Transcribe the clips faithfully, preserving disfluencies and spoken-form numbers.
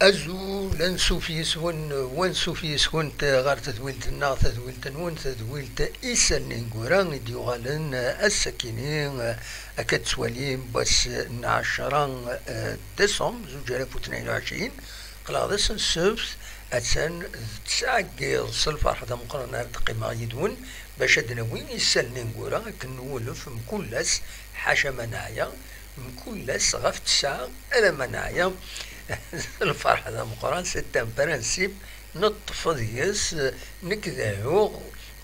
Azul, ansuf yes-wen, wansuf yes-went ɣer tedwilt-nneɣ, tadwilt-nwen, tadwilt Isallen Ineggura i d-yuɣalen ass-akini, akka d-tettwalim, wass n ɛecra, eh, décembre zuǧ alaf u tnin u ɛecrin, qqleɣ d ass n ssebt, attan d ttesɛa n yiḍ, s lferḥ d ameqqran ara d-qqimeɣ yid-wen, bac ad d-nawi Isallen Ineggura akken nwulef mkul ass, ḥaca ma neɛya, mkul ass ɣef ttesɛa alamma neɛya. Lferḥ d ameqqran, c'est un principe, neṭṭef deg-s, nekk deɛɛuɣ,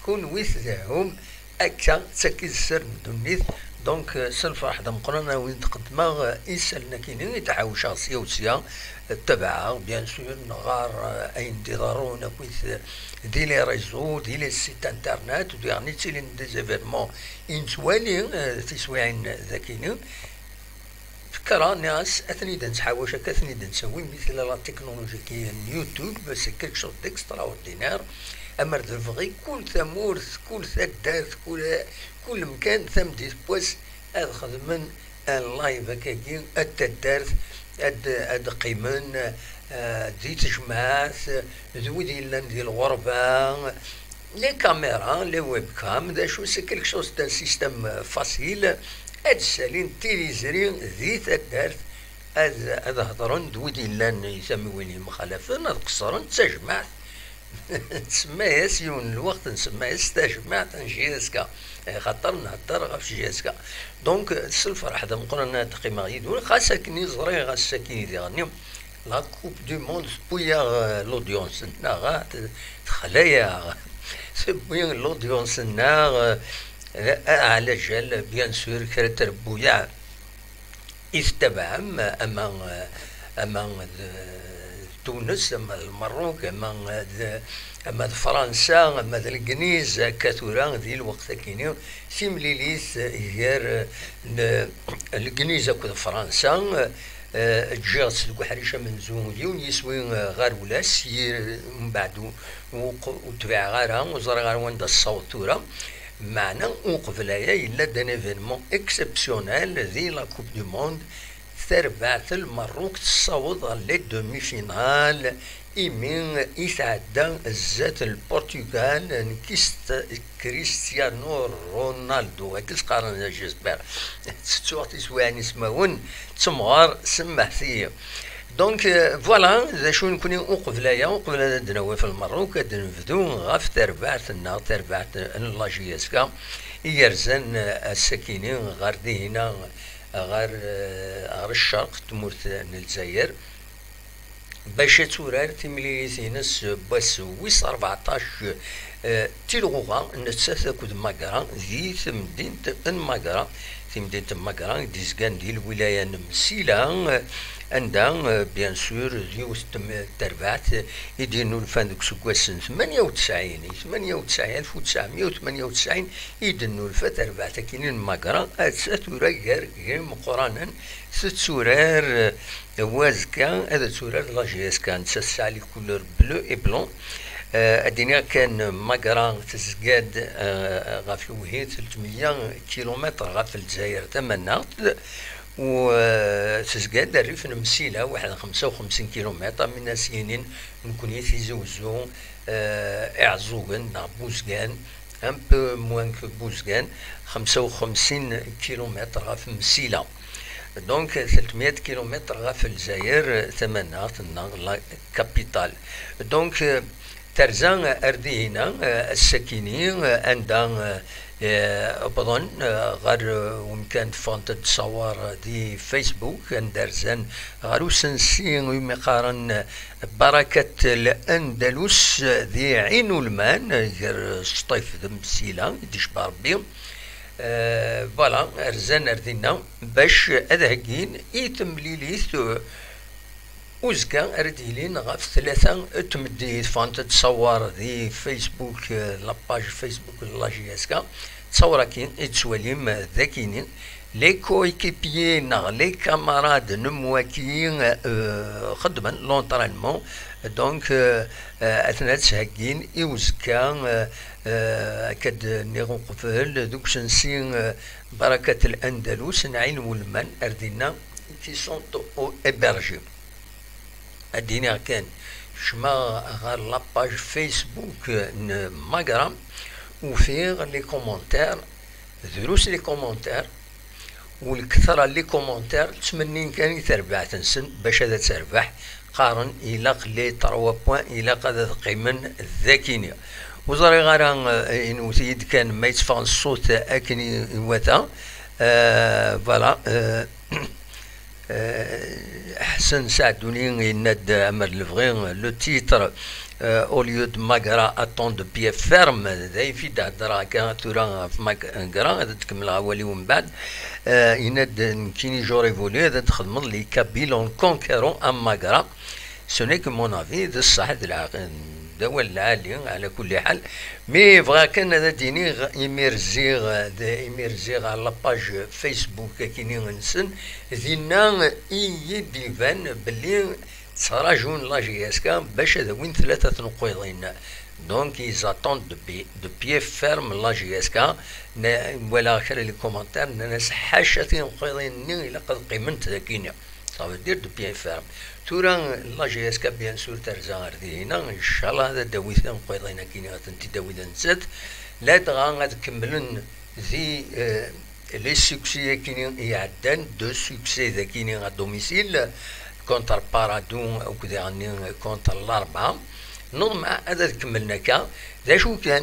kunwi tdeɛɛum, akka d takki d sser n ddunit. Donc, s lferḥ d ameqqran ara wen-d-qeddmeɣ isallen akini i d-ḥawceɣ sya u sya, ttabaɛeɣ, bien sûr, nɣar, eh, ayen d-iḍerrun akkit di les réseaux, di les sites internet, diɣen i ttilin des événements i nettwali, eh, tiswiɛin d akini. Kkreɣ, nniɣ-as, ad ten-id-nettḥawac akka, ad ten-id-nettawi, mi tella la technologie n YouTube, c'est quelque chose d'extraordinaire. Amer d lebɣi, kul tamurt, kul taddart, kul, kul mkan, tameddit n wass, ad xedmen un live akkagi, at taddart, ad, ad qqimen, eh, di tejmaɛt, d wid yellan di lɣerba, les caméras, les webcams, d acu, c'est quelque chose d'un système, euh, facile. Ad ssalin tiliẓri di taddart, ad, ad hedren d wid yellan i tamiwin yemxalafen, ad qeṣṣren d tajmaɛt. Nsemma-yas yiwen n lweqt, nsemma-yas tajmaɛt n J S K, axaṭer nhedder ɣef J S K. Donc, s lferḥ d ameqqran ad qqimeɣ yid-wen, xas akken i ẓriɣ ass-agi diɣen, la Coupe du Monde tewwi-yaɣ, euh, l'audience-nneɣ, ah, t-, texla-yaɣ. Tewwi l'audience-nneɣ, euh, ɛla jal, bien sûr, kra n trebbuyaɛ i tettabaɛem, ama, euh, ama d Tunes, ama d Lmerruk, ama d, ama d Fransa, ama d Legniz, akka tura di lweqt akini, timlilit gar, euh, n-, Legniz akked Fransa, Eh, ǧǧiɣ-tt deg uḥric amenzu, yiwen yiswi, eh, ɣer ulac, yir, mbeɛd u-, u-, ur tbiɛeɣ ara, ur ẓriɣ ara wanda tessaweḍ tura. Meɛna, uqbel aya, yella-d un événement exceptionnel di la Coupe du Monde, tarbaɛt n Lmerruk tessaweḍ ɣer les demi-finales, imi i tɛedda zdat n Lpurtugal n Kist-, Cristiano Ronaldo, akken s-qqaren, j'espère. Tettuɣ tiswiɛin ismawen, ttemɣer, semmeḥt-iyi. Donc, euh, voilà, d acu nekni uqbel aya, uqbel ad d-nawi ɣef Lmerruk, ad d-nebdu ɣef terbaɛt-nneɣ, tarbaɛt n la J S K, i yerzan, euh, ass-akini ɣer dihina, ɣer, euh, ɣer ccerq n tmurt n Lezzayer. Bac ad turar timlilit-ines n wass wis rbeɛṭac, eh, Tilɣuɣa, nettat akked Magra, di temdint n Magra. Timdint n Magra i d-izgan di lwilaya n Msila, eh, anda, eh, bien sûr, d yiwet n tem-, terbaɛt i d-yennulfan deg useggas n tmanya u tesɛin, i tmanya u tesɛin, alef u tesɛemya u tmanya u tesɛin, i d-tennulfa terbaɛt akkin n Magra, atta tura gar yimeqqranen tetturar, eh, Wa azekka ad turar la J S K, netta tesɛa les couleurs bleu et blanc. Eh, ad d-iniɣ kan, Magra tezga-d, eh, ɣef lewhi telt meyya kilumitr ɣef Lezzayer tamaneɣt, u, eh, tezga-d rrif n Msila, waḥed xemsa u xemsin kilumitr, am win as-yinin nekni Tizi Wezzu, eh, Iɛeẓẓugen neɣ Buzgan, un peu moins que Buzgan, xemsa u xemsin kilumitr ɣef Msila. Donc, telt meyya kilumitr ɣef Lezzayer tamaneɣt neɣ la capitale. Donc, terza ar dihina, ass-akini, anda, eh, wwḍen, eh, ɣer, eh, wemkan teffɣent-d ṣṣawar di Facebook, anda rzan ɣer usensi umi qqaren Barakat Landalus di Ɛin Ulman, gar Sṭif d Msila, i d-icba Rebbi. Eh, voilà, rzan ar dinna bac ad heggin i temlilit, eh, uzekka ara d-yilin ɣef tlata n tmeddit. Ffɣent-d ṣṣawar di Facebook, eh, la page Facebook n la J S K. Ttawra-agi i tettwalim, eh, dagini. Les coéquipiers neɣ les camarades n waki, eh, xeddmen l'entraînement. Donc, eh, eh, atna ttheggin i uzekka, eh, eh, akka d-nniɣ uqbel, deg usensi, eh, Barakat Landalus n Ɛin Ulman, ar dinna, qui sont au-, hébergés. Ad d-iniɣ kan, kecmeɣ ɣer la page Facebook n Magra, ufiɣ les commentaires, drus les commentaires, u lketṛa n les commentaires ttmennin kan i terbaɛt-nsen bac ad terbeḥ. Qqaren ilaq les trois points, ilaq ad qqimen d akini. Ur ẓriɣ ara, eh, inewwet-iyi-d kan ma yetteffeɣ ṣṣut akken i, iwata. Eh, voilà, eh, Eh, Ḥsen Saɛduni yenna-d, eh, amer lebɣi, le titre, eh, au lieu de Magra, attend de pied ferme, d ayf i d-heddreɣ akka tura ɣef Magra, ad d-kemmleɣ awal-iw mbeɛd. Eh, yenna-d, nekkini j'aurais voulu ad d-xedmeḍ les Kabyles en conquérant à Magra. Ce n'est que mon avis, d ṣṣeḥ, d lɛaqel, d awal lɛali, ɛla kulli ḥal. Mi bɣiɣ kan ad d-iniɣ, imir ziɣ, d imir ziɣ ɣer la page Facebook akini-nsen, dinna i yi-d-iban belli ttraǧun la J S K bac ad awin tlata tneqqiḍin. Donc, ils attendent de pi-, de pied ferme la J S K. Na-, walaɣ kra n les commentaires, nnan-as ḥaca tineqqiḍin-nni, ilaq ad qqiment d akini. Ça veut dire de pied ferme. Tura, la J S K, bien sûr, terza ar dihina. Inchallah, ad d-tawi tineqqiḍin akkin, ad tent-id-tawi d nettat. Ladɣa ad kemmlen di, eh, les succès akkin iɛeddan, deux succès d akkin à domicile, contre Paradou, akked iɣenni contre Larba. Neḍmeɛ ad, ad kemmlen akka. D acu kan,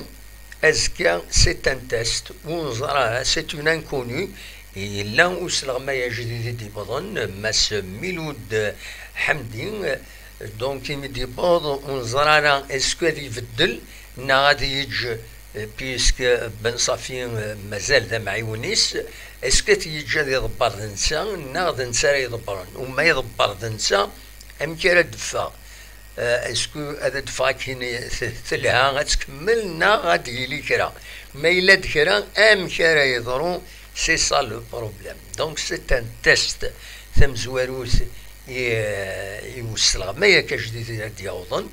azekka, c'est un test, ur neẓra ara, c'est une inconnue. Yella usleɣmay ajdid i d-yewwḍen, Mass Miloud Hamdi. Donc, imi d-yewweḍ, ur neẓra ara est-ce que ad ibeddel neɣ ad yeǧǧ, puisque Ben Safi, eh, mazal d amɛiwen-is, est-ce que ad t-yeǧǧ ad iḍebber d netta neɣ d netta ara iḍebbren? U ma iḍebber d netta, amek ara d-teffeɣ? Euh, est-ce que ad d-teffeɣ akken t-, telha, ad tkemmel, neɣ ad d-yili kra? Ma yella-d kra, amek ara yeḍru? C'est ça le problème. Donc, c'est un test. Tamezwarut i, i usleɣmay akka ajdid ad d-yawḍen.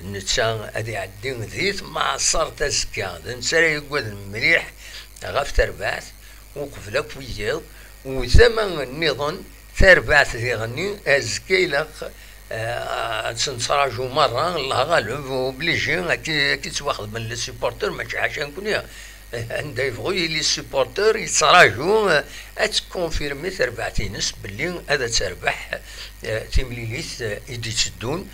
Netta ad iɛeddi di temɛaṣert azekka. D netta ara yuggaden mliḥ ɣef terbaɛt, uqbel akk wiyiḍ. U tama nniḍen, tarbaɛt diɣenni, azekka ilaq, eh, ad tt-nettraǧu merra, Allah ɣaleb, obligé, akka, akka i ttwaxedmen les supporters, mačči ḥaca nekni. Anda yebɣu yili supporter, yettraǧu, eh, ad tkonfirmi terbaɛt-ines belli ad terbeḥ, eh, timlilit, eh, i d-itteddun.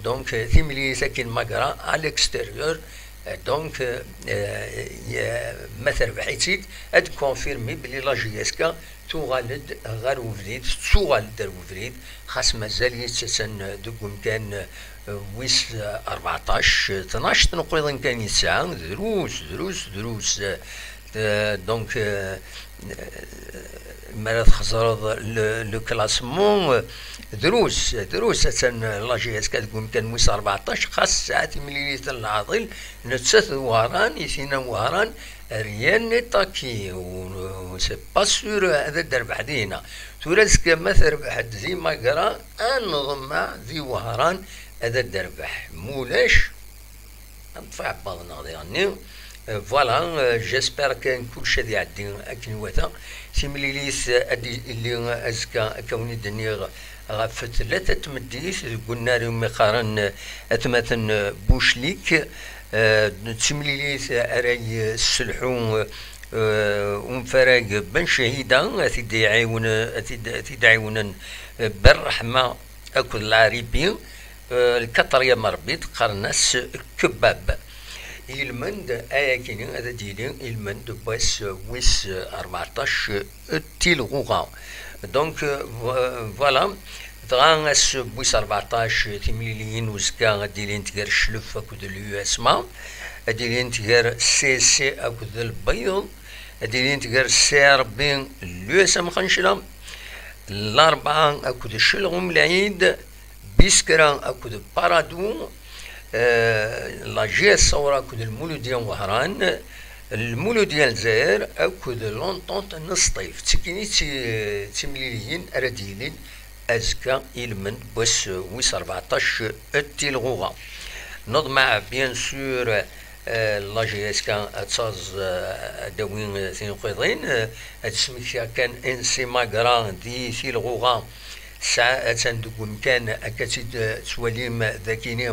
Donc, eh, timlilit akin Magra à l'extérieur, eh, donc, eh, eh, ma terbeḥ-itt-id, ad tkonfirmi belli la J S K tuɣal-d ɣer ubrid, tettuɣal-d ɣer ubrid, xas mazal-itt attan deg umkan, eh, wis, eh, rbeɛṭac, eh, tnac tneqqiḍin kan i tesɛa, drus, drus, drus, eh, eh, donc, eh, eh, mi ara txeẓreḍ le, le classement, eh, drus, drus, attan la J S K deg umkan wis rbeɛṭac, xas tesɛa timlilit n leɛḍil, nettat d Wehran, i tina n Wehran, rien n'est acquis, u, u, c'est pas sûr ad d-terbeḥ dinna. Tura azekka ma terbeḥ-d di Magra, ad nḍemmeɛ di Wehran ad d-terbeḥ. Mulac, ad neṭṭef iɛebbaḍ-nneɣ diɣenni. Euh, voilà, euh, j'espère que kullec ad iɛeddi akken iwata. Timlilit, euh, ad d-illi azekka, akka wen-id-nniɣ, ɣef tlata tmeddit deg unnar iwumi qqaren, euh, atmaten, euh, Buclik. Euh, d timlilit ara yesselḥu, euh, umfarag Ben Chahida, a t-id-iɛiwen-, a t-id-, a t-id-ɛiwnen, euh, Ben Rahma akked Lɛaribi, euh, le quatrième arbitre, qqaren-as Kebab. Ilmend, ayakini ad d-yili ilmend n wass wis rbeɛṭac, euh, Tilɣuɣa. Donc, euh, vo-, voilà. Dɣa ass n wis rbeɛṭac, timliliyin uzekka ad d-ilint gar Cclef akked l'U S M A, ad d-ilint gar C S C akked Lbeyyeḍ, ad d-ilint gar C R B, l'U S M Xencla, Larebɛa akked Celɣum Lɛid, Biskra akked Paradou, eh, la J S Saoura akked Lmuludya n Wehran, Lmuludya n Lezzayer akked l'Entente n Sṭif. D tikini d ti-, d timliliyin ara d-yilin azekka ilmend n wass wis rbeɛṭac n Tilɣuɣa. Neḍmeɛ, bien sûr, eh, la J S K ad taẓ, eh, ad d-tawi, eh, tineqqiḍin, eh, ad d-smektiɣ kan ansi Magra di Tilɣuɣa, tesɛa attan deg umkan, akka tt-id-tettwalim dagini,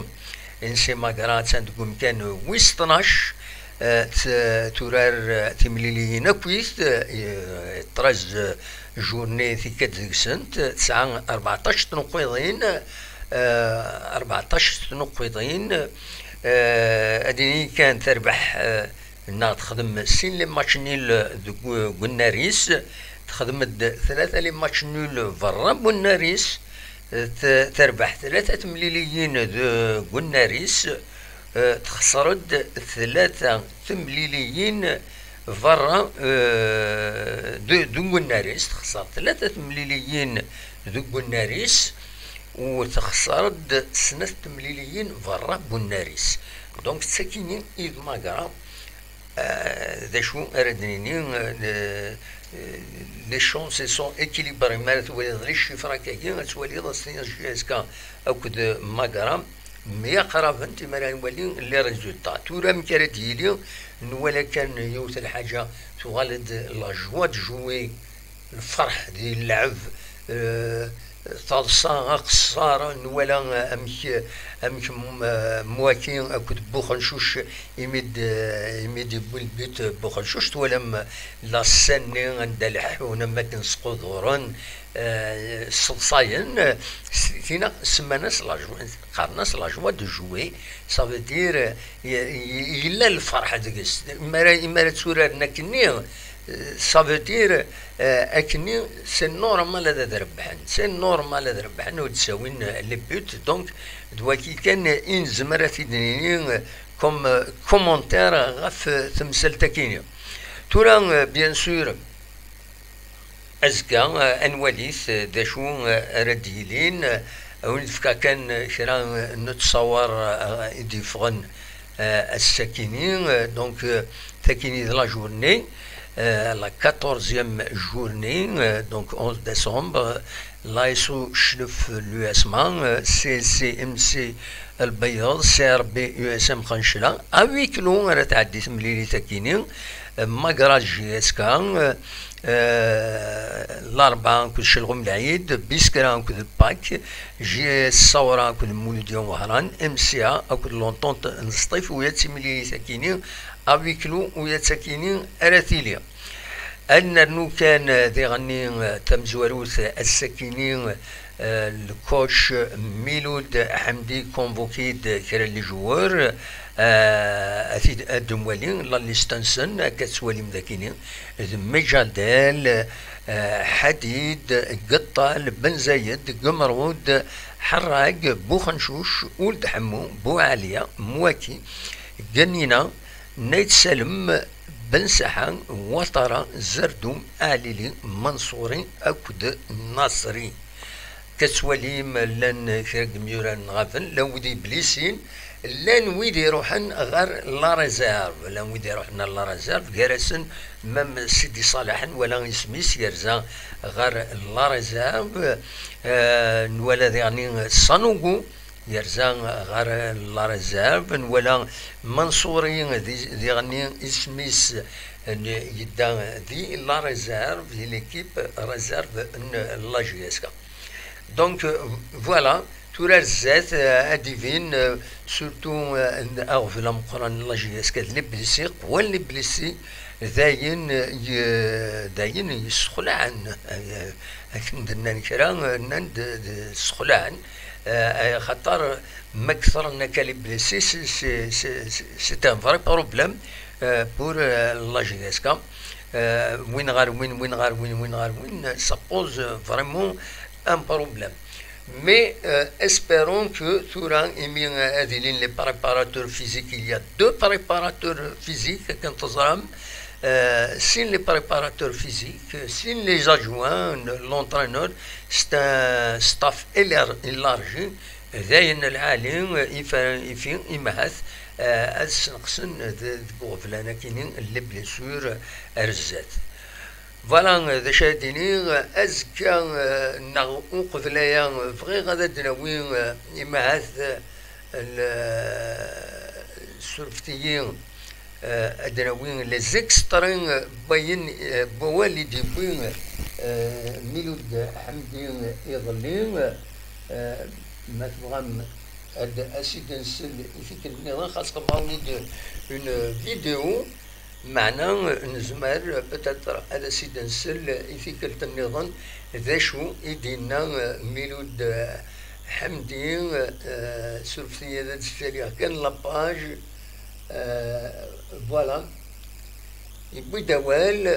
N C Magra attan deg umkan wis tnac, eh, t-, turar, eh, timliliyin akkit, eh, treize journée tikkat deg-sent, tesɛa rbeɛṭac tnuqqiḍin, eh, rbeɛṭac tnuqqiḍin, eh, ad ini kan terbeḥ, eh, neɣ texdem sin les matchs nuls deg u-, deg unnar-is, texdem-d tlata les matchs nuls berra n unnar-is, t-, terbeḥ tlata temliliyin deg unnar-is, eh, texṣer-d tlata temliliyin berra, eh, de-, deg unnar-is, texṣer tlata temliliyin deg unnar-is, u texṣer-d snat temliliyin berra n unnar-is. Donc, d takini i d Magra. Eh, d acu ara d-nini, eh, eh, les chances sont équilibrées. Mi ara twaliḍ les chiffres akkagi, ad twaliḍ ass-nni J S K akked Magra myaqraben, imi ara nwali les résultats. Tura amek ara d-yili, nwala kan yiwet lḥaǧa tuɣal-d la joie de jouer, lferḥ di lleɛb, eh, taḍsa, aqeṣṣer, nwala amek, amek m-, Mwaki akked Buxencuc, imi d-, imi d-yewwi lbut Buxencuc, twalam la scène-nni anda leḥḥun am wakken squduren, eh, sseḍsayen, s-, tina semman-as la joie, qqaren-as la joie de jouer, ça veut dire, y-, y-, yella lferḥ deg-s. Mi ara, mi ara tturaren akkenni, ça veut dire, euh, akkenni, c'est normal ad, ad rebḥen. C'est normal ad rebḥen, ur d-ttawin, euh, les buts. Donc, d waki kan i nezmer ad t-id-nini, euh, comme, euh, commentaire ɣef, euh, temsalt-akini. Tura, euh, bien sûr, azekka, euh, ad nwalit, euh, d acu, euh, ara d-yilin, euh, ad wen-d-fkeɣ kan, euh, kra, euh, n utsawar, euh, i d-yeffɣen, euh, ass-akini, euh, donc, euh, takini d la journée, euh, la quatorzième journée, euh, donc onze décembre, euh, l'A S O Chlef l'U S M A, euh, C L C M C Lbeyeḍ, C R B U S M Xencla, à huis clos ara tɛeddi temlilit-akini, euh, Magra J S K, euh, euh, Larebɛa akked Celɣum Lɛid, Biskra akked Pâques, J S Sawra akked Muludya Wehran, M C A akked l'Entente n Sṭif, u ya d timlilit-akini, à huis clos, u ya d takini ara tili. Ad nernu kan, euh, diɣenni, euh, tamezwarut ass-akini, euh, le coach Miloud Hamdi convoqué-d kra n les joueurs, euh, ad t-id-, ad d-nwali la liste-nsen, akka tettwalim dagini, d Mejaldel, euh, Hadid, Gettal, Ben Zayed, Gemrud, Ḥerrag, Buxencuc, Uld Ḥemmu, Buɛaliya, Mwaki, Ganina, Nayt Salem, Ben Saḥa, Watara, Zerdum, Aɛlili, Manṣuri akked Naṣri. Akka tettwalim, llan kra n yimyura nɣaben, llan wid yeblisin, llan wid iruḥen ɣer la réserve, llan wid iruḥen ɣer la réserve, gar-asen même Sidi Ṣaleḥ, nwala isem-is yerza ɣer la réserve, euh, nwala diɣenni Sanogo, yerza ɣer la réserve, nwala Manṣuri di-, diɣenni isem-is n-, yedda di la réserve, di l'équipe réserve n la J S K. Donc, euh, voilà, tura ar zdat, euh, ad d-ibin, euh, surtout, euh, n-, aɣbel ameqqran n la J S K d les blessés, qwan les blessés, d ayen, euh, y-, d ayen yessexlaɛen, euh, akken d-nnan kra, euh, nnan-d, d-, ssexlaɛen, euh, xaṭer ma kthṛen akka les blessés, c'est, c'est, c'est, c'est un vrai problème, euh, pour, euh, la J S K. Euh, win ɣer win, win ɣer win, win ɣer win, ça pose, euh, vraiment un problème. Mais, euh, espérons que tura, imi, euh, ad ilin les préparateurs physiques, il y a deux préparateurs physiques, akken teẓram, euh, sin les préparateurs physiques, sin les adjoints, l'entraîneur, c'est un staff élar-, élargi, d ayen lɛali, ifa-, ifi, imahat, euh, ad sneqsen d-, deg uɣeblan akini les blessures ar zdat. Voilà, d acu ara d-iniɣ, azekka, eh, neɣ uqbel aya, bɣiɣ ad d-nawi, eh, imahat, eh, l-, surfet-iyi, eh, ad d-nawi les extraits, eh, n wayen, eh, n wawal i d-yewwi, eh, Euh, Miloud Hamdi iḍelli, euh, ma tebɣam ad as-id-nsel i tikkelt nniḍen, xas qemmer-d une vidéo, meɛna nezmer peut-être ad as-id-nsel i tikkelt nniḍen d acu i d-yenna, euh, Miloud, euh, Hamdi, euh, surfet-iyi ad d-sfaliɣ kan la page, euh, voilà. Yewwi-d awal,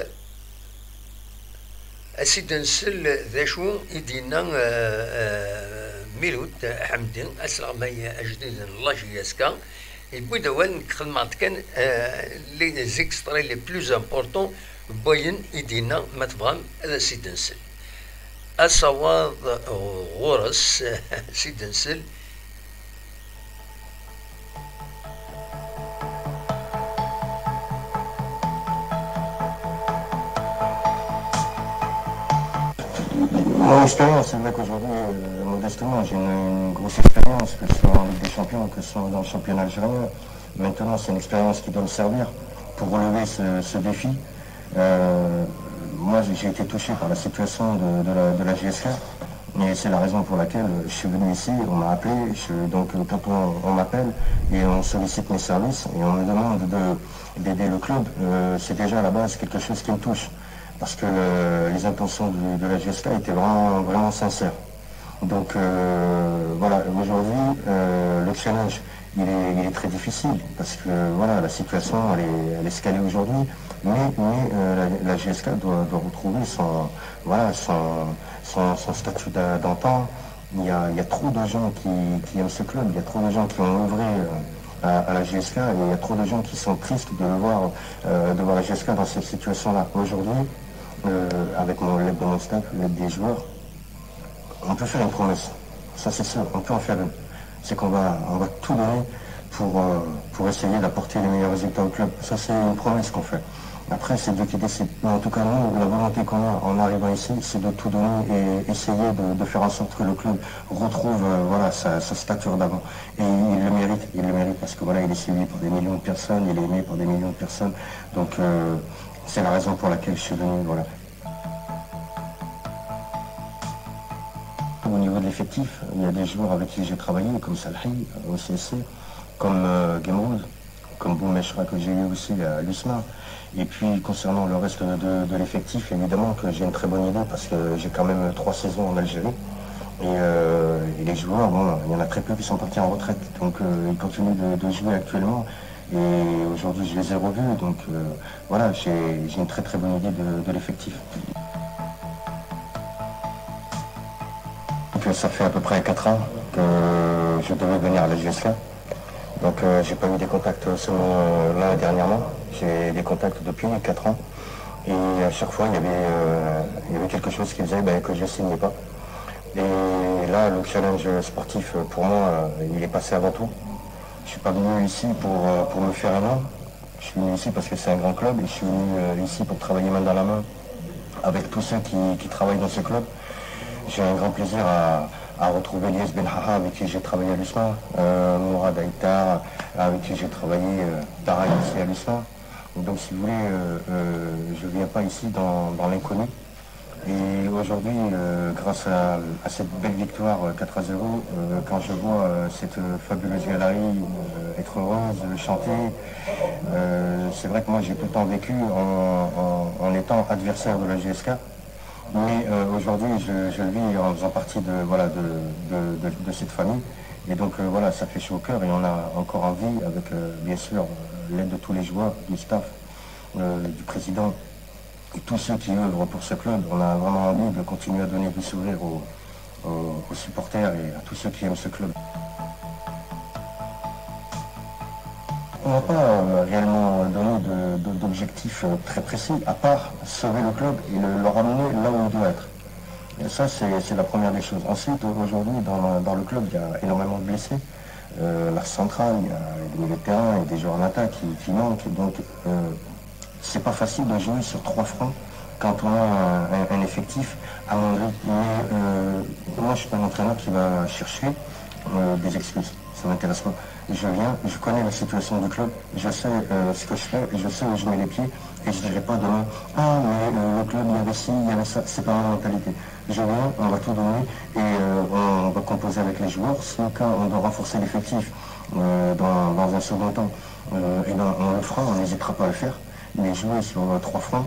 ad s-id-nsel d acu i d-yenna, euh, euh, Miloud Hamdi, asleɣmay ajdid n la J S K. Yewwi-d awal, nekk xedmeɣ-d kan, euh, les extraits les plus importants n wayen i d-yenna, ma tebɣam ad as-id-nsel. Asawaḍ ɣur-s, ad s-id-nsel. Mon expérience, c'est vrai qu'aujourd'hui, euh, modestement, j'ai une, une grosse expérience, que ce soit en Ligue des Champions, que ce soit dans le championnat algérien. Maintenant, c'est une expérience qui doit me servir pour relever ce, ce défi. Euh, moi, j'ai été touché par la situation de, de la, de la J S K. Et c'est la raison pour laquelle je suis venu ici, on m'a appelé. Je- donc, euh, quand on, on m'appelle et on sollicite mes services et on me demande de, d'aider le club, euh, c'est déjà à la base quelque chose qui me touche. Parce que le- les intentions du- de la J S K étaient vraiment, vraiment sincères. Donc, euh, voilà, aujourd'hui, euh, le challenge, il est, il est très difficile parce que voilà, la situation, elle est, elle est ce qu'elle est aujourd'hui. Mais, mais, euh, la, la J S K doit, doit retrouver son, voilà, son, son, son statut d'a- d'antan. Il y a, il y a trop de gens qui, qui aiment ce club, il y a trop de gens qui ont œuvré, euh, à, à la J S K, et il y a trop de gens qui sont tristes de le voir, euh, de voir la J S K dans cette situation-là. Aujourd'hui, euh, avec mon, l'aide de mon staff, l'aide des joueurs, on peut faire une promesse. Ça, c'est sûr, on peut en faire une. C'est qu'on va, on va tout donner pour, euh, pour essayer d'apporter les meilleurs résultats au club. Ça, c'est une promesse qu'on fait. Après, c'est Dieu qui décide. Mais en tout cas, nous, la volonté qu'on a en arrivant ici, c'est de tout donner et essayer de, de faire en sorte que le club retrouve, euh, voilà, sa, sa stature d'avant. Et il le mérite, il le mérite parce que voilà, il est suivi par des millions de personnes, il est aimé par des millions de personnes. Donc, euh, c'est la raison pour laquelle je suis venu, voilà. Au niveau de l'effectif, il y a des joueurs avec qui j'ai travaillé, comme Salhi, euh, au C S C, comme, euh, Gemroud, comme Boumeshra que j'ai eu aussi à l'U S M A. Et puis, concernant le reste de, de l'effectif, évidemment que j'ai une très bonne idée parce que j'ai quand même trois saisons en Algérie. Et, euh, et les joueurs, bon, il y en a très peu qui sont partis en retraite. Donc, euh, ils continuent de, de jouer actuellement. Et aujourd'hui, je les ai revus. Donc, euh, voilà, j'ai, j'ai une très très bonne idée de, de l'effectif. Donc, ça fait à peu près quatre ans que je devais venir à la J S K. Donc, euh, j'ai pas eu des contacts seulement, euh, là, dernièrement. J'ai des contacts depuis quatre ans. Et à chaque fois, il y avait, euh, il y avait quelque chose qui faisait, ben, que je signais pas. Et là, le challenge sportif, euh, pour moi, euh, il est passé avant tout. Je suis pas venu ici pour, euh, pour me faire un nom. Je suis venu ici parce que c'est un grand club et je suis venu, euh, ici pour travailler main dans la main avec tous ceux qui, qui travaillent dans ce club. J'ai un grand plaisir à, à retrouver Lies Benhaha, avec qui j'ai travaillé à l'U S M A, euh, Mourad Aïtar, avec qui j'ai travaillé, euh, pareil ici à l'U S M A. Donc, si vous voulez, euh, euh, je viens pas ici dans, dans l'inconnu. Et aujourd'hui, euh, grâce à, à cette belle victoire, euh, quatre à zéro, euh, quand je vois, euh, cette, euh, fabuleuse galerie, euh, être heureuse, euh, chanter, euh, c'est vrai que moi j'ai tout le temps vécu en, en- en étant adversaire de la J S K. Mais, euh, aujourd'hui, je, je le vis en faisant partie de, voilà, de, de- de- de cette famille. Et donc, euh, voilà, ça fait chaud au cœur et on a encore envie, avec, euh, bien sûr, euh, l'aide de tous les joueurs, du staff, euh, du président, et tous ceux qui œuvrent pour ce club, on a vraiment envie de continuer à donner du sourire aux, aux- aux supporters et à tous ceux qui aiment ce club. On n'a pas, euh, réellement donné de- de- d'objectif, euh, très précis, à part sauver le club et le, le ramener là où il doit être. Et ça, c'est c'est la première des choses. Ensuite, aujourd'hui, dans, dans le club, il y a énormément de blessés. Euh, la centrale, il y a des milieux de terrain et des joueurs en attaque qui, qui manquent. Donc, euh, c'est pas facile de jouer sur trois fronts quand on a un, un- un effectif amoindri. Mais, euh, moi, je suis pas un entraîneur qui va chercher, euh, des excuses. Ça m'intéresse pas. Je viens, je connais la situation du club, je sais, euh, ce que je fais, je sais où je mets les pieds. Et je dirais pas demain, ah, mais euh, le club, il y avait ci, il y avait ça. C'est pas ma mentalité. Je viens, on va tout donner et euh, on va composer avec les joueurs. Si au cas on doit renforcer l'effectif euh, dans, dans un second temps, euh, eh ben, on le fera, on n'hésitera pas à le faire. Mais jouer sur euh, trois fronts,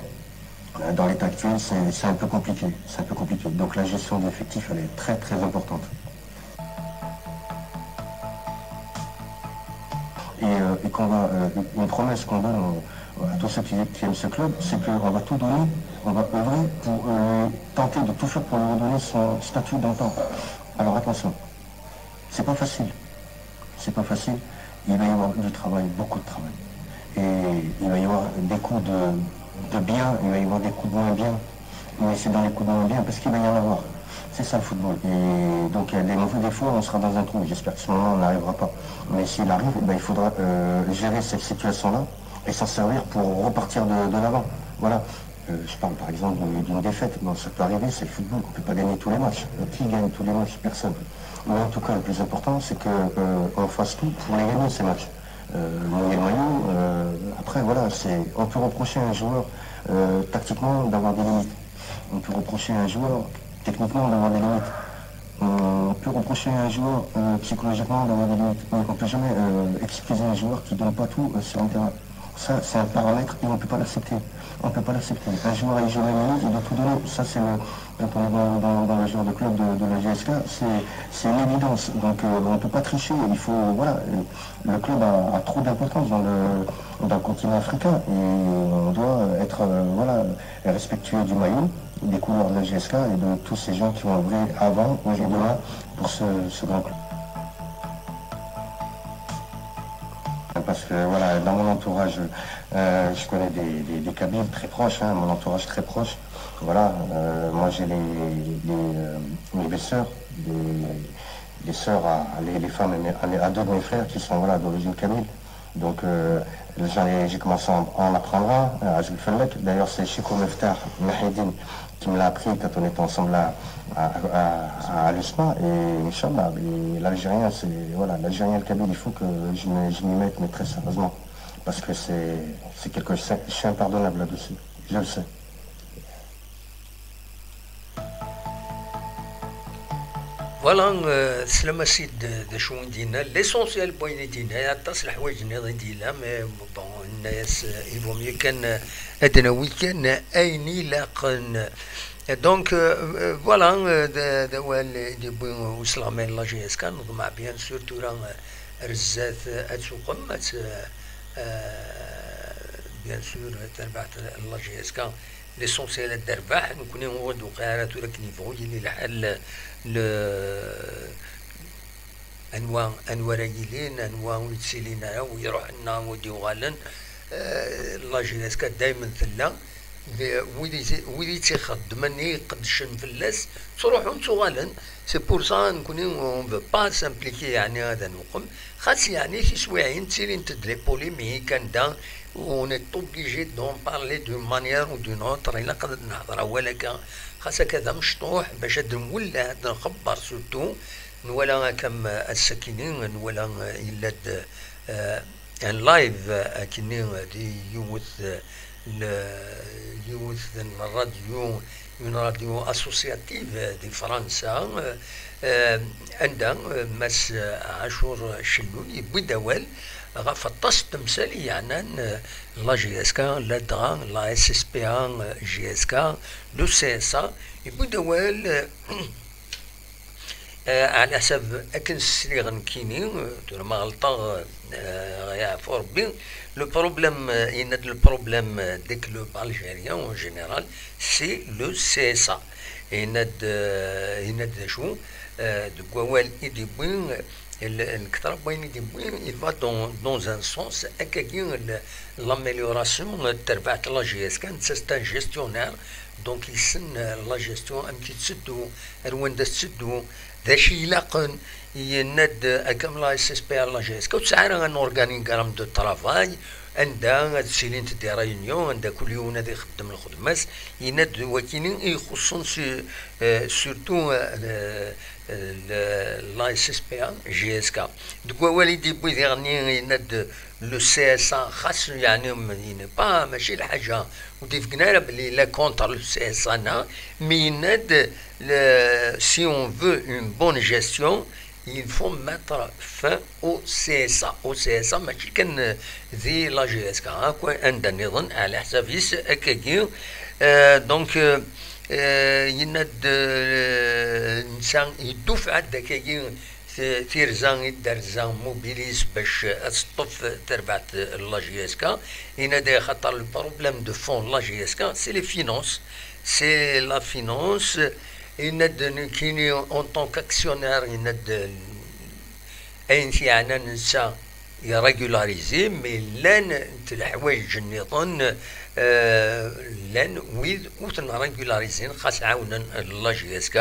euh, dans l'état actuel, c'est c'est un peu compliqué. C'est un peu compliqué. Donc la gestion de l'effectif, elle est très très importante. Et, euh, et qu'on va, euh, une promesse qu'on donne aux- à tous ceux qui, qui aiment ce club, c'est qu'on va tout donner, on va œuvrer pour euh, tenter de tout faire pour lui redonner son statut d'antan. Alors attention, c'est pas facile. C'est pas facile. Il va y avoir du travail, beaucoup de travail. Et il va y avoir des coups de, de bien, il va y avoir des coups de moins bien. Mais c'est dans les coups de moins bien parce qu'il va y en avoir. C'est ça le football. Et donc, il y a des mauvais, des fois, on sera dans un trou. J'espère que ce moment n'arrivera pas. Mais s'il arrive, eh ben, il faudra euh, gérer cette situation-là et s'en servir pour repartir de, de l'avant. Voilà. Euh, je parle par exemple d'une d'une défaite. Bon, ça peut arriver, c'est le football. On ne peut pas gagner tous les matchs. Euh, Qui gagne tous les matchs? Personne. Mais en tout cas, le plus important, c'est que euh, on fasse tout pour les gagner, ces matchs. Euh, mouiller le maillot, euh, après, voilà, c'est, on peut reprocher à un joueur euh, tactiquement d'avoir des limites. On peut reprocher à un joueur techniquement d'avoir des limites. On peut reprocher à un joueur euh, psychologiquement d'avoir des limites. Mais on ne peut jamais euh, excuser un joueur qui ne donne pas tout euh, sur un terrain. Ça, c'est un paramètre et on ne peut pas l'accepter. On ne peut pas l'accepter. Un joueur à Ijo Mamini, il doit tout donner. Ça, c'est le, quand on est dans, dans- dans le genre de club de, de la J S K, c'est c'est une évidence. Donc, euh, on ne peut pas tricher. Il faut, voilà, euh, le club a, a trop d'importance dans le, dans le continent africain et on doit être, euh, voilà, respectueux du maillot, des couleurs de la J S K et de tous ces gens qui ont œuvré avant, aujourd'hui, demain pour ce, ce grand club. Parce que voilà, dans mon entourage, euh, je connais des, des, des Kabyles très proches, hein, mon entourage très proche. Voilà, euh, moi j'ai les, les, euh, mes belles sœurs, des, des sœurs à, les, les femmes à, mes- à mes- à deux de mes frères qui sont voilà, d'origine kabyle. Donc euh, j'en ai- j'ai commencé à en, à en apprendre un, à Azul Fallak. D'ailleurs, c'est Chico Meftah Mahidine qui me l'a appris quand on était ensemble à, à, à, à l'USMA. Et Inch'Allah, et l'Algérien, c'est voilà, l'Algérien, le Kabyle, il faut que je me- je m'y mette, mais très sérieusement. Parce que c'est c'est quelque chose, c'est impardonnable là-dessus. Je le sais. Voilà, euh, teslam-as-id d acu i d-yenna. L'essentiel n wayen i d-yenna, aṭas n leḥwayeǧ nniḍen i d-yella, mais bon, yenna-yas, euh, il vaut mieux kan, euh, ad d-nawi kan ayen ilaqen. Donc, euh, euh, voilà, euh, d d awal i d-yewwi uselɣmay n la J S K, neḍmeɛ bien sûr tura, euh, ar zdat, euh, ad tuqem, ad t- euh, bien sûr, tarbaɛt n la J S K, l'essentiel ad d-terbeḥ. Nekkni ur d-uqiɛ ara tura akken yebɣu yili lḥal, le anwa anwa ara yilin, anwa ur yettilin ara, wi iruḥen neɣ wi d-yuɣalen. Eh, la J S K daymen tella. D- wid i t- wid i tt-ixeddmen, i iqeddcen fell-as, ttruḥun ttuɣalen. C'est pour ça nekkni on veut pas s'impliquer, yeɛni ad nuqem. Xas yeɛni tiswiɛin ttilint-d les polémiques anda on est obligé d'en parler d'une manière ou d'une autre, ilaq ad nehder awal akka, xas akka d amecṭuḥ, bac ad nwelleh, ad nxebber surtout. Nwala akka am ass-akini, nwala, eh, yella-d, eh, un live, eh, akkenni, eh, di yiwet, eh, n yiwet n ṛṛadyu, une radio associative di Fransa, eh, eh, anda, eh, Mass Ɛacur Cellul yewwi-d awal ɣef aṭas n temsal yeɛnan, eh, la J S K, ladɣa la S S P A, eh, J S K, le C S A, yewwi-d awal, eh, Eh, ɛla ḥsab akken sliɣ nekkini, eh, tura ma ɣelṭeɣ, eh, ɣ-, yeɛfu Rebbi, le problème, eh, yenna-d le problème, eh, des clubs algériens en général, c'est le C S A. Yenna-d, eh, yenna-d d acu, eh, deg wawal i d-yewwi, eh, l- nekter n wayen i d-yewwi, il va dans, dans un sens, akkagi l- l'amélioration, eh, n terbaɛt n la J S K, netta c'est un gestionnaire, donc yessen, eh, la gestion, amek i tetteddu, ar wanda tetteddu, d acu ilaqen, yenna-d akka am la S S P A, la J S K, ur tesɛi ara un organigramme de travail, anda ad ttilint des réunions, anda kul yiwen ad ixeddem lxedma-s, yenna-d d wakini i ixuṣṣen si, eh, surtout, eh, eh, le- la S S P A, J S K. Deg wawal i d-yewwi diɣenni yenna-d le C S A, xas yeɛni, il n'est pas, mačči lḥaǧa, ur d-ibeggen ara belli il est contre le C S A, non, mais yenna-d, le, si on veut une bonne gestion, il faut mettre fin au C S A. Au C S A, mačči kan, euh, di la J S K, akk anda nniḍen, ɛla ḥsab-is, akkagi. Euh, donc, euh, euh, yenna-d, euh, netta yeddufeɛ-d akkagi, t-, tirza i d-terza Mobilis bac ad teṭṭef terbaɛt n la J S K. Yenna-d axaṭer le problème de fond n la J S K, c'est les finances. C'est la finance. Yenna-d nekkini, en tant qu'actionnaire, yenna-d ayen t-yeɛnan netta irrégulariser, mais llan leḥwayeǧ nniḍen, euh, llan wid ur ten-régularisin, xas ɛawnen la J S K.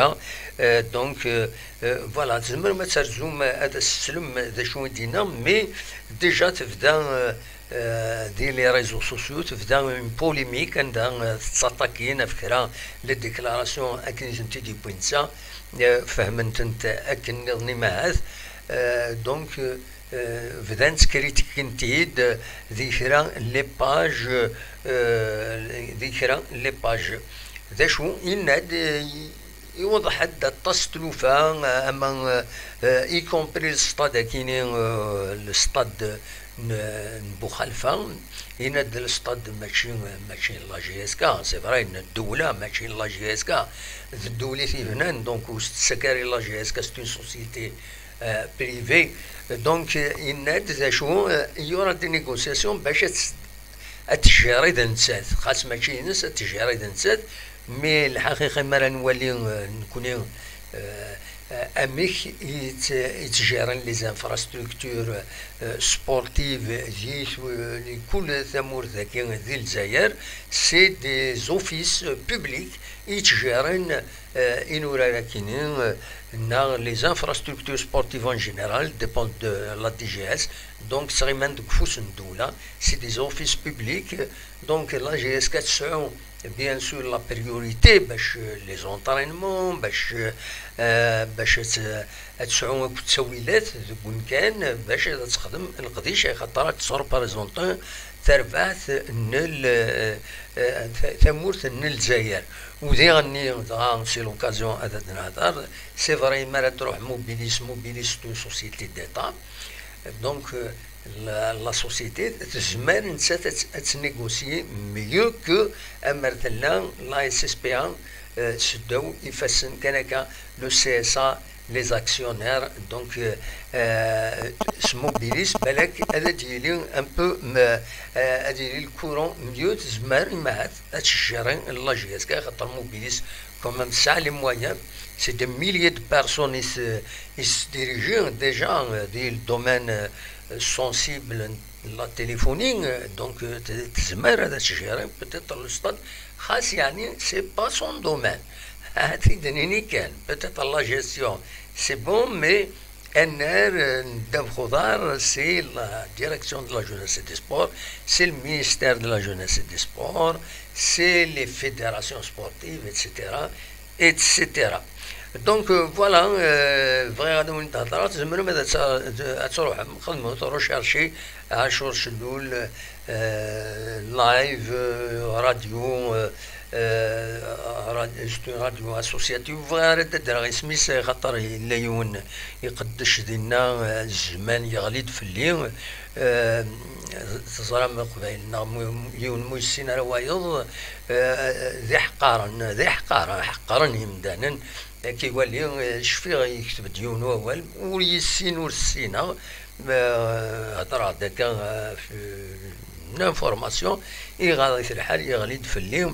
Euh, donc, euh, euh, voilà, tzemrem ad terzum, ad as-teslem d acu i d-yenna, mais déjà tebda, euh, euh, di les réseaux sociaux, tebda une polémique anda, euh, tettaṭakin ɣef kra les déclarations akken i tent-id-yewwi netta, euh, fehmen-tent akken nniḍen i mahat. Euh, donc, euh, euh, bdan ttkritikent-id, euh, di kra les pages, euh, di kra les pages. D acu, yenna-d, euh, iweḍḥ-d aṭas n tlufa, euh, ama, euh, euh, y compris le stade akini, euh, le stade n, n Buxalfa, yenna-d le stade mačči, mačči n la J S K, c'est vrai, n ddewla, mačči n la J S K, d ddewla i t-yebnan, donc ur s-tettak ara i la J S K, c'est une société euh, privé. Donc, euh, yenna-d d acu, euh, il y aura des négociations bac ad t-, ad t-tjiriḍ nettat. Xas mačči ines, ad t-tjiriḍ nettat. Mais lḥaqiqa, mi ara nwali, euh, nekkni, euh, euh, amek i tt-, i ttjiren les infrastructures, euh, sportives di, euh, di kul tamurt dagi di Lezzayer, c'est des offices publics i ttjiren euh, inurar akini, euh, neɣ les infrastructures sportives en général dépendent de la D G S, donc ttɣiman deg ufus n ddewla, c'est des offices publics, donc la J S K tesɛu bien sûr la priorité bac, euh, les entraînements, bac, euh, bac ad, ad tesɛu akk ttawilat deg umkan bac ad texdem leqdic, axaṭer ad tesreprezenti tarbaɛt n l-, eh, ta-, tamurt n Lezzayer. U diɣenni dɣa, c'est l'occasion ad d-nehder, c'est vrai, mi ara d-truḥ Mobilis, Mobilis c'est une société d'État. Donc, euh, la, la société tezmer nettat ad, ad tnégocier mieux que amer tella la S S P A, euh, seddaw ifassen kan akka, le C S A, les actionnaires, donc, euh, euh, s Mobilis, balak ad d-yili un peu, euh, ad yili le courant mieux, tezmer imahat ad tjiri la J S K, xaṭer Mobilis quand même tesɛa les moyens, c'est des milliers de personnes i s-, i s-dirigent déjà, euh, di le domaine, euh, sensible la téléphonie, euh, donc, euh, t-, tezmer ad tjiri peut-être le stade, xas yeɛni c'est pas son domaine. Ad t-id-nini kan, peut-être la gestion c'est bon, mais annar, euh, n ddabex uḍar, c'est la direction de la jeunesse et des sports, c'est le ministère de la jeunesse et des sports, c'est les fédérations sportives, et cetera, et cetera. Donc, euh, voilà, euh, bɣiɣ ad wen-d-hedreɣ, tzemrem ad, ad, ad truḥem, xedmem recherche, Ɛacur Cellul, euh, live, euh, radio, euh, euh, rad-, c'est une radio associative. Ur bɣiɣ ara ad d-adreɣ isem-is, xaṭer yella yiwen iqeddec dinna, euh, zzman yeɣli-d fell-i. Euh, teẓram Leqbayel-nneɣ, mu-, yiwen mu yessin ara wayeḍ, euh, d iḥeqqaren, d iḥeqqaren, ḥeqqren yimdanen. Ad k-iwali, eh, cfiɣ yekteb-d yiwen wawal, ur yessin ur ssineɣ, eh, heddreɣ-d akka, eh, f-, l'information, iɣaḍ-it lḥal, yeɣli-d fell-i.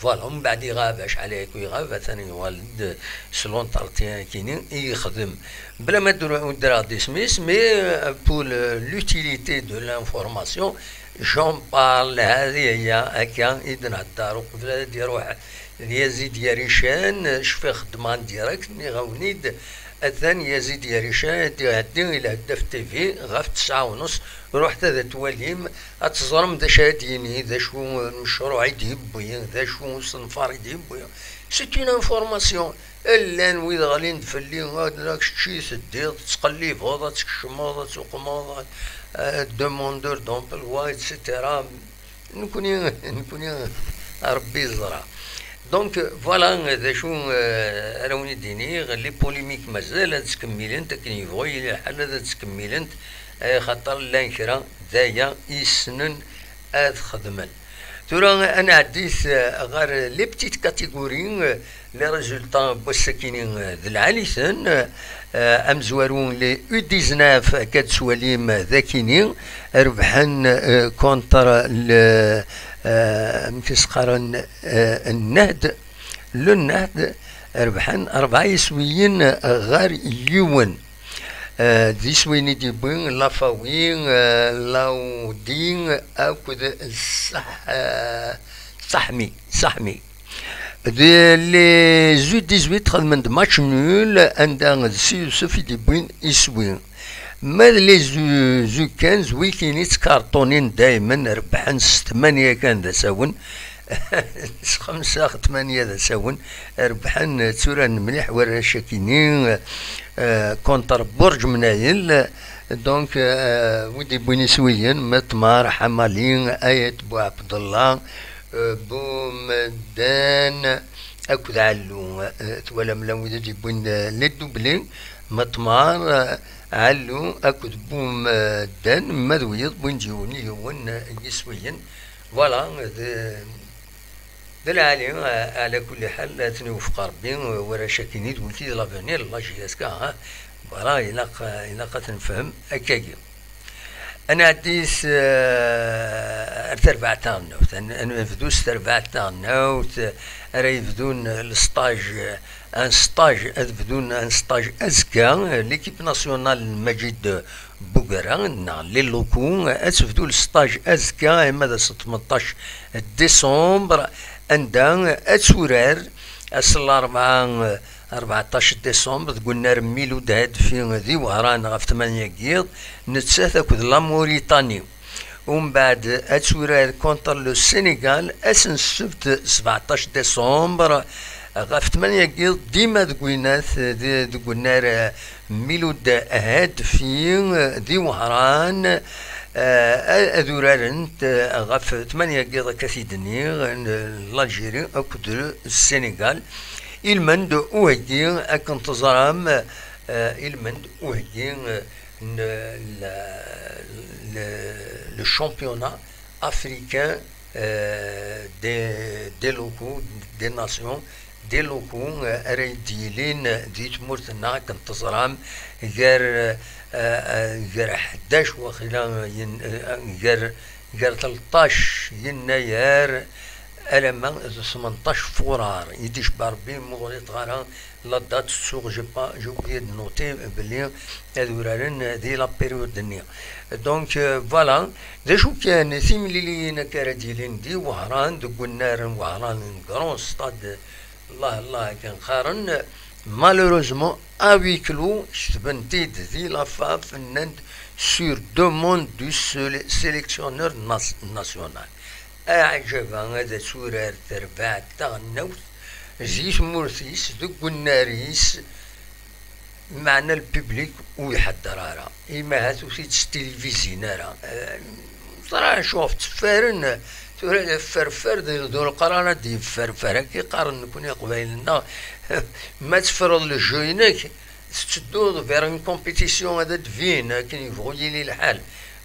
Voilà, mbeɛd iɣab, acḥal ayakk iɣab, atan yuɣal-d s l'entretien-akini i yexdem. Bla ma ddreɣ-d isem-is, mais, euh, pour le, l'utilité de l'information, j'en parle, hadi hiya, akka i d-nhedder, uqbel ad d-iruḥ d Yazid Yarican, cfiɣ xeddmeɣ en direct, nniɣ-awen-id, atan Yazid Yarican ad d-iɛeddi i Lheddaf T V ɣef tesɛa u nus, ruḥet ad t-twalim, ad teẓrem d acu ara d-yini, d acu n mecruɛ i d-yewwi, d acu n usenfar i d-yewwi, C'est une information. Llan wid ɣlin-d fell-i, ad la kečči teddiḍ, tettqellibeḍ, ad tkecmeḍ, ad tuqmeḍ, euh, demandeur d'emploi, et cetera. Nekkni, nekkni, Rebbi yeẓra. Donc, voilà, d acu, euh, ara wen-id-iniɣ, les polémiques mazal ad ttkemmilent, akken yebɣu yili lḥal ad ttkemmilent, eh, xaṭer llan kra d aya i ssnen ad xedmen. Tura ad nɛeddit, eh, ɣer les petites catégories, eh, les résultats n wass-akini, eh, d lɛali-ten, eh, amezwaru les U dix-neuf akka d-twalim, eh, d akini, rebḥen, eh, contre le, eh, amek i s-qqaren, eh, Nnehd, le Nnehd, rebḥen rebɛa yiswiyen ɣer yiwen. Eh, d iswiyen i d-yewwi Lafawi, eh, Laudi akked Saḥ-, eh, Saḥmi, Saḥmi. D les U dix-huit xedmen-d match nul, anda d Si Yusef i d-yewwin iswi. Ma d les U, U quinze, wikini ttkarṭunin daymen, rebḥen s tmanya kan d asawen, s xemsa, tmanya d asawen, rebḥen, tturaren mliḥ warrac-akini, eh, contre Burǧ Mnayel. Donc, eh, wi d-yewwin iswiyen, Metmar, Ḥamali, Ayet Buɛebdellah, eh, Bumeddan akked Ɛellu. Eh, twalam llan wid i d-yewwin, eh, les doublés, Metmar, eh, Ɛellu akked Bumeddan, ma d wiyeḍ wwin-d yiwen yiwen, eh, n yiswiyen. Voilà, d, d lɛali, eh, ɛla kulli ḥal, ad ten-iwefeq Rebbi, eh, warrac-akini d wiki d l'avenir, la J S K, hein. Voilà, ilaq, eh, ilaq ad t-nefhem akkagi. Ad nɛeddi s, eh, ar terbaɛt taɣelnawt. Ad n-, ad nebdu s terbaɛt taɣelnawt, eh, ara yebdun le stage, eh, un stage, ad bdun un stage azekka, eh, l'équipe nationale n Majid Bugara, neɣ les locaux, eh, ad tebdu le stage azekka, ima d ass n tmenṭac décembre, anda ad turar ass n larebɛa, eh, rbeɛṭac décembre, deg unnar Milud Hadfi di Wehran ɣef tmanya n yiḍ, nettat akked la Mauritanie. Umbeɛd ad turar contre le Sénégal ass n ssebt sebɛṭac décembre ɣef tmanya n yiḍ, dima deg winat, di-, deg unnar, eh, Milud Hadfi di Wehran, eh, ad urarent, eh, ɣef tmanya n yiḍ akka t-id-nniɣ, n l'Algérie akked le Sénégal. Ilmend uheggi, akken teẓram, eh, ilmend uheggi, eh, n la, le, le championnat africain, eh, des, des locaux, des nations, des locaux, eh, ara d-yilin di tmurt-nneɣ, akken teẓram, gar, eh, eh, gar ḥdac waqila, yen-, eh, gar, gar tleṭṭac yennayer alamma d tmenṭac furar. I d-icebba Rebbi, ma ur ɣliṭeɣ ara, la date, ttuɣ, j'ai pas, j'ai oublié de noter belli ad uraren di la période-nni. Donc, euh, voilà. D acu kan, timliliyin akka ara d-yilin di Wehran, deg unnar n Wehran, n grand stade, Allah, Allah, akken qqaren, malheureusement, à huis clos, ketben-t-id di la FAF, nnan-d sur demande du sele-, sélectionneur nas-, national. Aɛǧaba, ad turar terbaɛt taɣelnawt di tmurt-is, deg unnar-is, meɛna le public ur iḥedder ara. Imi ahat ur t-id-stilivizin ara. Eh, ẓra acu ɣef tteffaren, tura d afferfer d, d uleqrar ad d-yefferfer. Akka i qqaren nekkni Iqbaylen-nneɣ, ma teffreḍ le jeu-inek, tettedduḍ vers une compétition ad d-tbin akken yebɣu yili lḥal.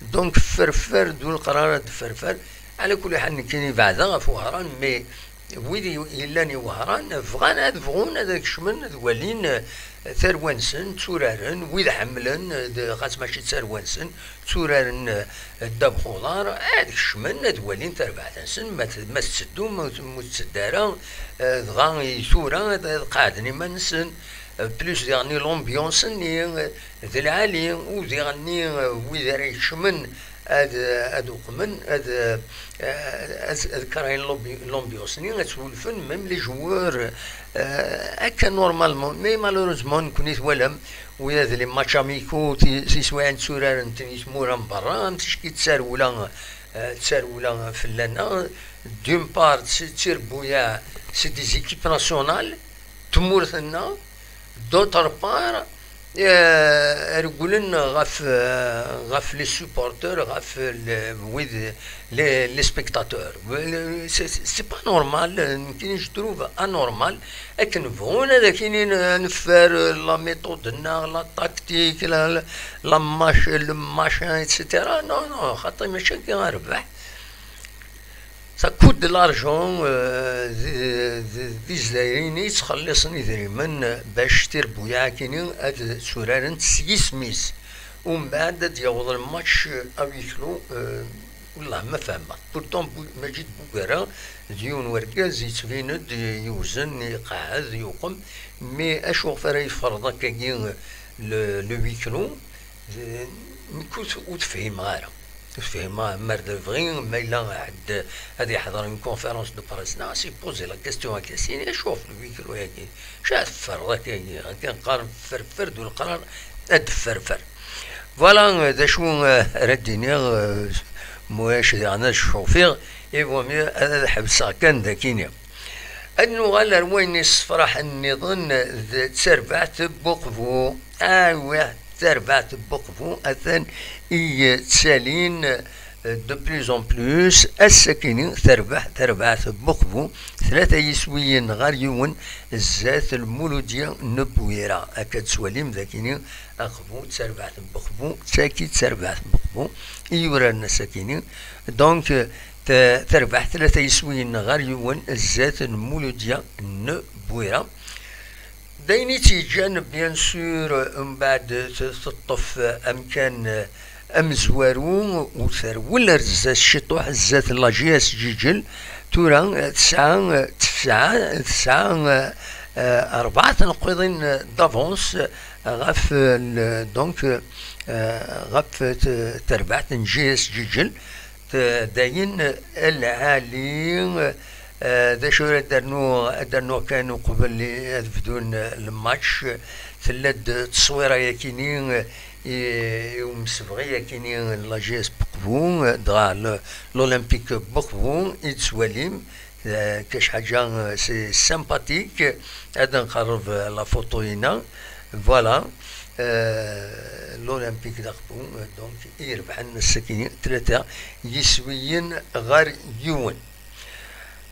Donc, fferfer d uleqrar ad d-fferfer. Ɛla kulli ḥal, nekkini beɛdeɣ ɣef Wehran, mais wid i-, yellan i Wehran bɣan ad bɣun ad kecmen ad walin, eh, tarwa-nsen, tturaren, wid ḥemmlen, eh, d-, xas mačči d tarwa-nsen, tturaren, eh, ddabex uḍar, ad kecmen ad walin tarbaɛt-nsen, ma t-, ma tetteddu, ma ur, ma ur tetteddu ara, eh, dɣa i tura ad, ad qeɛden iman-nsen, eh, plus diɣen l'ambiance-nni, eh, d lɛali, u diɣen, eh, wid ara ikecmen ad, ad uqmen, ad, eh, ad, ad krayen l'ambi-, l'ambiance-nni, ad swulfen, même les joueurs, eh, akka normalement. Mais malheureusement, nekkni twalam, wid d les matchs amicaux, ti-, tiswiɛin tturaren-ten i tmura n berra, am ticki d tarewla, eh, d tarewla fell-aneɣ. D'une part, c'est d tirbuyaɛ, c'est des équipes nationales, tmurt-nneɣ, d'autre part, euh, regglen ɣef, euh, ɣef les supporters, ɣef le, wid, les, les spectateurs. C'est, c'est pas normal, nekkini je trouve anormal, akken bɣun ad ak-inin, euh, neffer, euh, la méthode-nneɣ, la tactique, la, la, la mach-, le machin, et cetera. Non, non, xaṭi mačči akka ara rbeḥ. Ça coûte de l'argent, euh, d, d, d izzayriyen i yettxelliṣen idrimen bac tirbuyaɛ-agi ad tturarent s yisem-is. Umbeɛd ad d-yaweḍ lmatch à huis clos, euh, wellah ma fehmeɣ. Pourtant, Bu-, Majid Bugara d yiwen wergaz yettbin-d yewzen, iqeɛɛed, yuqem, mais acuɣef ara yefreḍ akkagi le, le huis clos? D-, nekk ur t-, ur t-fhimeɣ ara. Ur t-fhimeɣ, mer d lebɣi, ma yella ḥedd ad yeḥḍer une conférence de presse, neɣ ad s-poser la question akka, s-yini, acuɣef le huis clos-agi? Acu ara tefferḍ akkagi? Akken qqaren, ferfer d uleqrar ad d-ferfer. Voilà, d acu, euh, ara d-iniɣ, euh, ma ulac diɣen ad ccufiɣ, il vaut mieux ad, ad ḥebseɣ kan dakini. Ad nuɣal ar wayen yessefraḥen nniḍen d terbaɛt n Buqbu. Awah, tarbaɛt n Buqbu atan i yettalin, euh, de plus en plus. Ass-akini terbeḥ terbaɛt n Buqbu, tlata yiswiyen ɣer yiwen, zdat Lmuludya n Bwira. Akka d-tettwalim dakini, Aqbu, d tarbaɛt n Buqbu, d tagi d tarbaɛt n Buqbu i yuraren ass-akini. Donc, ta-, terbeḥ tlata yiswiyen ɣer yiwen, zdat n Muludya n Bwira. D ayen i tt-yeǧǧan, bien sûr, mbeɛd t-, teṭṭef amkan amezwaru, u terwel ar zdat ciṭuḥ, zdat la G S Ǧiǧel. Tura, tesɛa, tesɛa, tesɛa, euh, rebɛa tneqqiḍin d'avance ɣef, euh, le, donc, euh, ɣef t-, terbaɛt n G S Ǧiǧel. T-, d ayen lɛali, euh, d acu ara d-rnuɣ, ad d-rnuɣ kan uqbel i-, ad bdun, euh, le match. Tella-d tteswira yakini, euh, i, i umsebɣi yakini n la G S Buqbu, euh, dɣa le, l'Olympique Buqbu i d-tettwalim. Euh, كاش حاجة, euh, c'est sympathique. Ad nqerreb, euh, la photo-ina. Voilà. Euh, l'Olympique d'Aqbu, euh, donc, i irebḥen ass-agi tlata yiswiyen ɣer yiwen.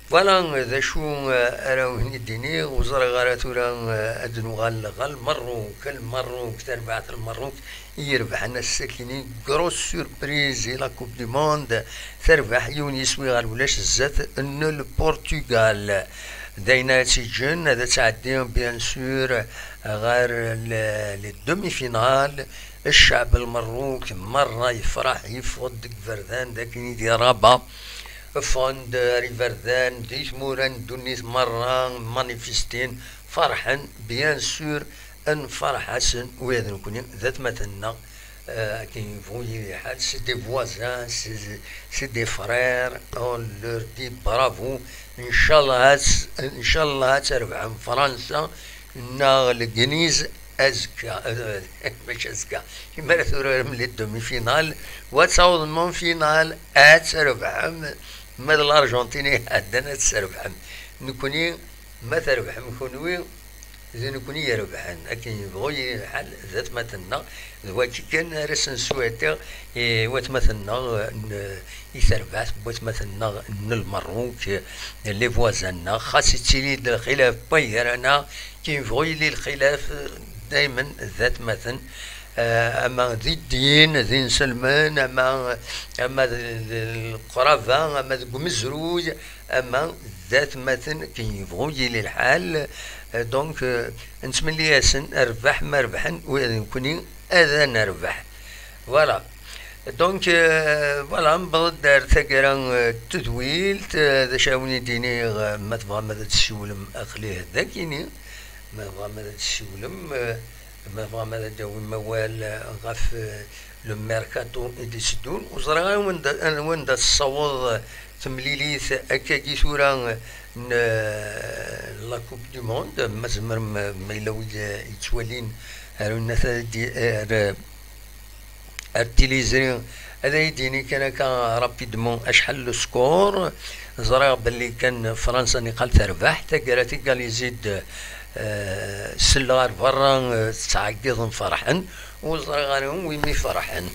Voilà, euh, d acu, euh, ara wen-id-iniɣ, ur ẓriɣ ara tura, euh, ad nuɣal ɣer Lmerruk, Lmerruk, tarbaɛt n Lmerruk, i irebḥen ass-akini, grosse surprise i la Coupe du Monde, terbeḥ yiwen yiswi ɣer ulac zdat n Lpurtugal. D ayen ara tt-iǧǧen ad tɛeddi, bien sûr, ɣer le-, les demi-finales. Ccɛeb n Lmerruk merra yefreḥ, yeffeɣ-d deg iberdan d akken i di Rabat. Ffɣen-d ar iberdan di tmura n ddunit merra, manifestin, ferḥen, bien sûr, nferḥ-asen, ula d nekni d atmaten-nneɣ, euh, akken yebɣu yili lḥal, c'est des voisins, c'est, c'est des frères, on leur dit bravo. Ncallah ad, ncallah ad trebḥem Fransa neɣ Legliz azekka, euh, mačči azekka, imi ara turarem les demi-finales, wa ad tawḍem en finale, ad trebḥem, ma d l'Argentine i iɛeddan ad trebḥem. Nekni, ma trebḥem kunwi, d nekni irebḥen. Akken yebɣu yili lḥal, d atmaten-nneɣ, d wagi kan ara sen-swatiɣ i watmaten-nneɣ n, i terbaɛt n watmaten-nneɣ n Lmerruk, les voisins-nneɣ, xas ittili-d lxilaf n way gar-aneɣ, akken yebɣu yili lxilaf, daymen d atmaten, eh, ama di ddin, d inselmen, ama, ama d, d leqraba, ama deg umezruy, ama d atmaten, akken yebɣu yili lḥal. Eh, donc, eh, nettmenni-asen rrbeḥ ma rebḥen, ula d nekni ad nerbeḥ. Voilà. Donc, eh, voilà, newweḍ-d ar taggara, eh, n tedwilt, eh, d acu ara wen-id-iniɣ, eh, ma tebɣam ad d-tessiwlem, aql-i dagi-ni. Ma tebɣam ad d-tessiwlem, eh, ma tebɣam ad d-tawim awal, eh, ɣef, eh, le mercato i d-itteddun. Ur ẓriɣ ara wanda, wanda tessaweḍ, eh, temlilit akkagi tura, eh, n, eh, la Coupe du Monde. Ma tzemrem, eh, ma yella wid, eh, yettwalin, ar unat ad d-, ar, ar tiliẓri, ad ay-d-yini kan akka rapidement acḥal le score. Ẓriɣ belli kan Fransa niqal terbeḥ, taggara tigalizi-d, eh, selleɣ ar berra, eh, ttɛeggiḍen ferḥen, ur ẓriɣ ara anwa imi ferḥen.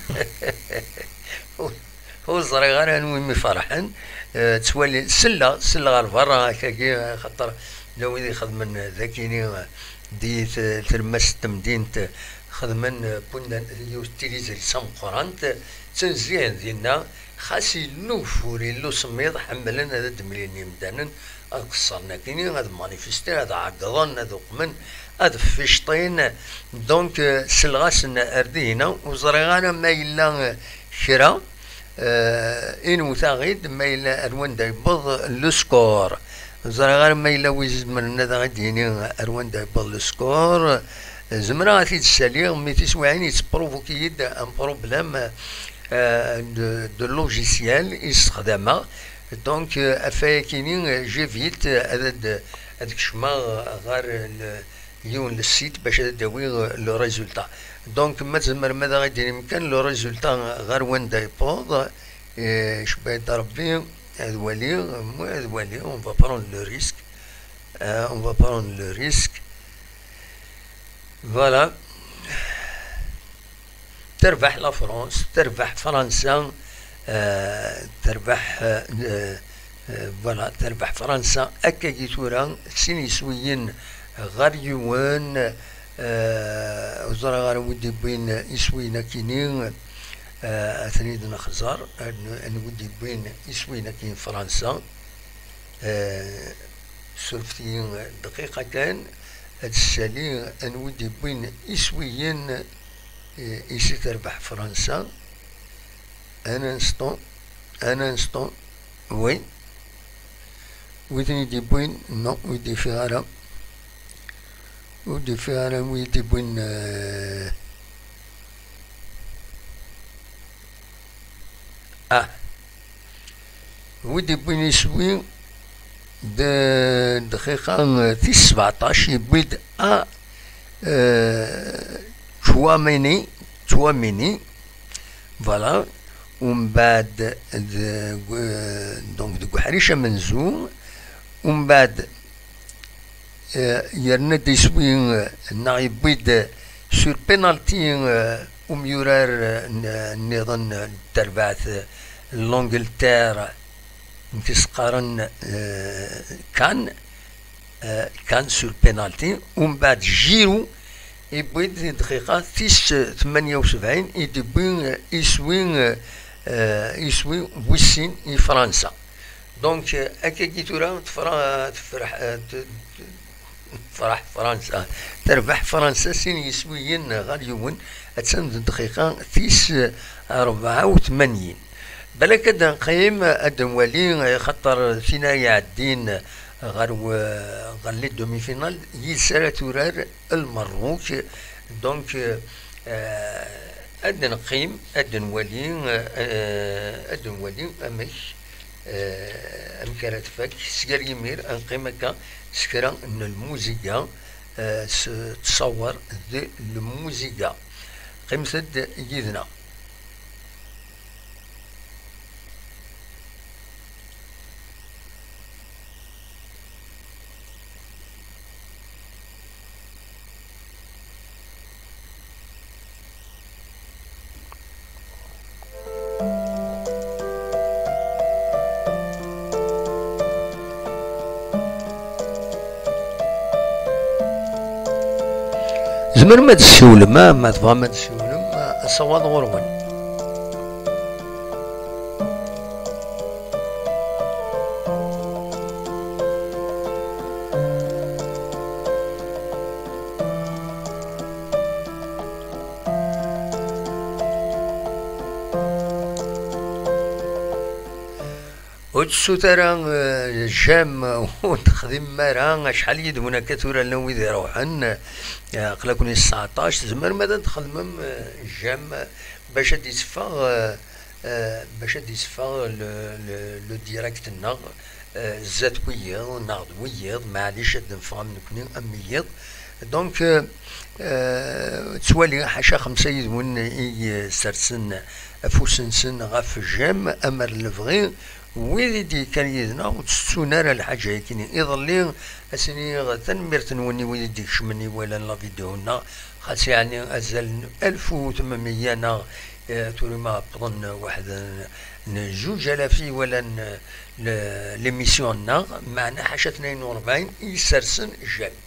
Ur ẓriɣ ara anwa imi ferḥen. Eh, ttwali, selleɣ, selleɣ ar berra akkagi, xaṭer la wid ixedmen dakini, eh, di t-, tlemmast n temdint, xedmen, eh, wwin-d yiwet n tiliẓri d tameqqrant, ttenzihen dinna, xas yella ugeffur, yella usemmiḍ, ḥemmlen ad d-mlilen yimdanen, ad qeṣṣren akini, ad manifestin, ad ɛeggḍen, ad uqmen, ad fficṭin. Donc, eh, selleɣ-asen ar dihina, ur ẓriɣ ara ma yella, eh, kra, eh, inwet-aɣ-id ma yella ar wanda yewweḍ le score. Ur ẓriɣ ara ma yella wi izemren ad aɣ-id-yini ar wanda yewweḍ le score. Zemreɣ ad t-id-ssaliɣ, mi tiswiɛin yettprovoki-yi-d un problème, eh, de, de logiciel i ssexdameɣ. Donc, eh, ɣef wayakini, eh, j'évite, eh, ad, ad, ad kecmeɣ ɣer le, yiwen le site bac ad d-awiɣ, eh, le résultat. Donc, ma tzemrem ad aɣ-id-tinim kan le résultat ɣer wanda yewweḍ, eh, cebbayd Rebbi, ad waliɣ, moi, ad waliɣ, on va prendre le risque, eh, on va prendre le risque. Voilà. Terbeḥ la France, terbeḥ Fransa, eh, terbeḥ, eh, eh, voilà, terbeḥ Fransa. Akkagi tura, sin yiswiyen ɣer yiwen, eh, ur ẓriɣ ara wi d-yewwin iswiyen akini, eh, ad ten-id-nexẓer, ad n-, anwa i d-yewwin iswiyen akini Fransa. Eh, surfet-iyi dqiqa kan, ad ssali anwa i d-yewwin iswiyen, eh, isi terbeḥ Fransa. Un instant, un instant, oui. Wi ten-id-yewwin? Non, ur d-ufiɣ ara. Ur d-ufiɣ ara wi d-yewwin, eh, ah. Wi d-yewwin iswi d dqiqa, eh, tis sbeɛṭac, yewwi-d A, eh, Tchouameni, Tchouameni, voilà. Umbeɛd deg, eh, donc deg uḥric amenzu, umbeɛd, eh, yerna-d iswi, eh, neɣ yewwi-d sur penalty, eh, umyurar, eh, n-, nniḍen, eh, n terbaɛt, eh, n l'Angleterre, n tis qqaren, eh, Kane, eh, Kane sur penalty, umbeɛd Giroud yewwi-d di dqiqa tis tmanya u sebɛin i d-yewwi, eh, iswi, eh, iswi wis sin i Fransa. Donc, euh, akkagi tura tefra-, tefreḥ, euh, t-, t-, tefreḥ Fransa, terbeḥ Fransa sin yiswiyen ɣer yiwen, attan d dqiqa tis rebɛa u tmanyin. Balak ad neqqim, ad nwali, axaṭer tin ara iɛeddin ɣer w-, ɣer les demi-finales, yid-s ara turar Lmerruk. Donc, euh, ad neqqim, ad nwali, euh, ad nwali amek, eh, amek ara tfak. Seg ar yimir, ad neqqim akka s kra n lmuziga, eh, s ttṣawer d lmuziga. Qqimet-d yid-neɣ. Tzemrem ad d-tsiwlem, ah, ma tebɣam ad d-tsiwlem, ah, asawaḍ ɣur-wen. Ur ttessut ara, eh, j'aime, ur texdimem ara, acḥal yid-wen akka tura llan wid iruḥen, eh, aql-aken i tseɛṭac, tzemrem ad txedmem, eh, j'aime bac ad d-itteffeɣ, eh, eh, bac ad d-itteffeɣ le, le, le direct-nneɣ, eh, zdat wiyiḍ, neɣ d wiyiḍ, maɛlic ad d-neffeɣ am nekni, am wiyiḍ. Donc, eh, Eh, ttwaliɣ ḥaca xemsa yid-wen i yessersen afus-nsen ɣef J'aime, amer lebɣi, wid i d-yekkan yid-neɣ ur ttettun ara lḥaǧa-yakini. Iḍelli, ad s-iniɣ tanemmirt-nwen i wid i d-ikecmen i walan la vidéo-nneɣ, xas yeɛni azal n alef u tmenmeyya neɣ, eh, tura ma wwḍen waḥed n zuǧ alaf i walan, eh, le-, l'émission-nneɣ, meɛna ḥaca tnayen u rebɛin i yessersen J'aime.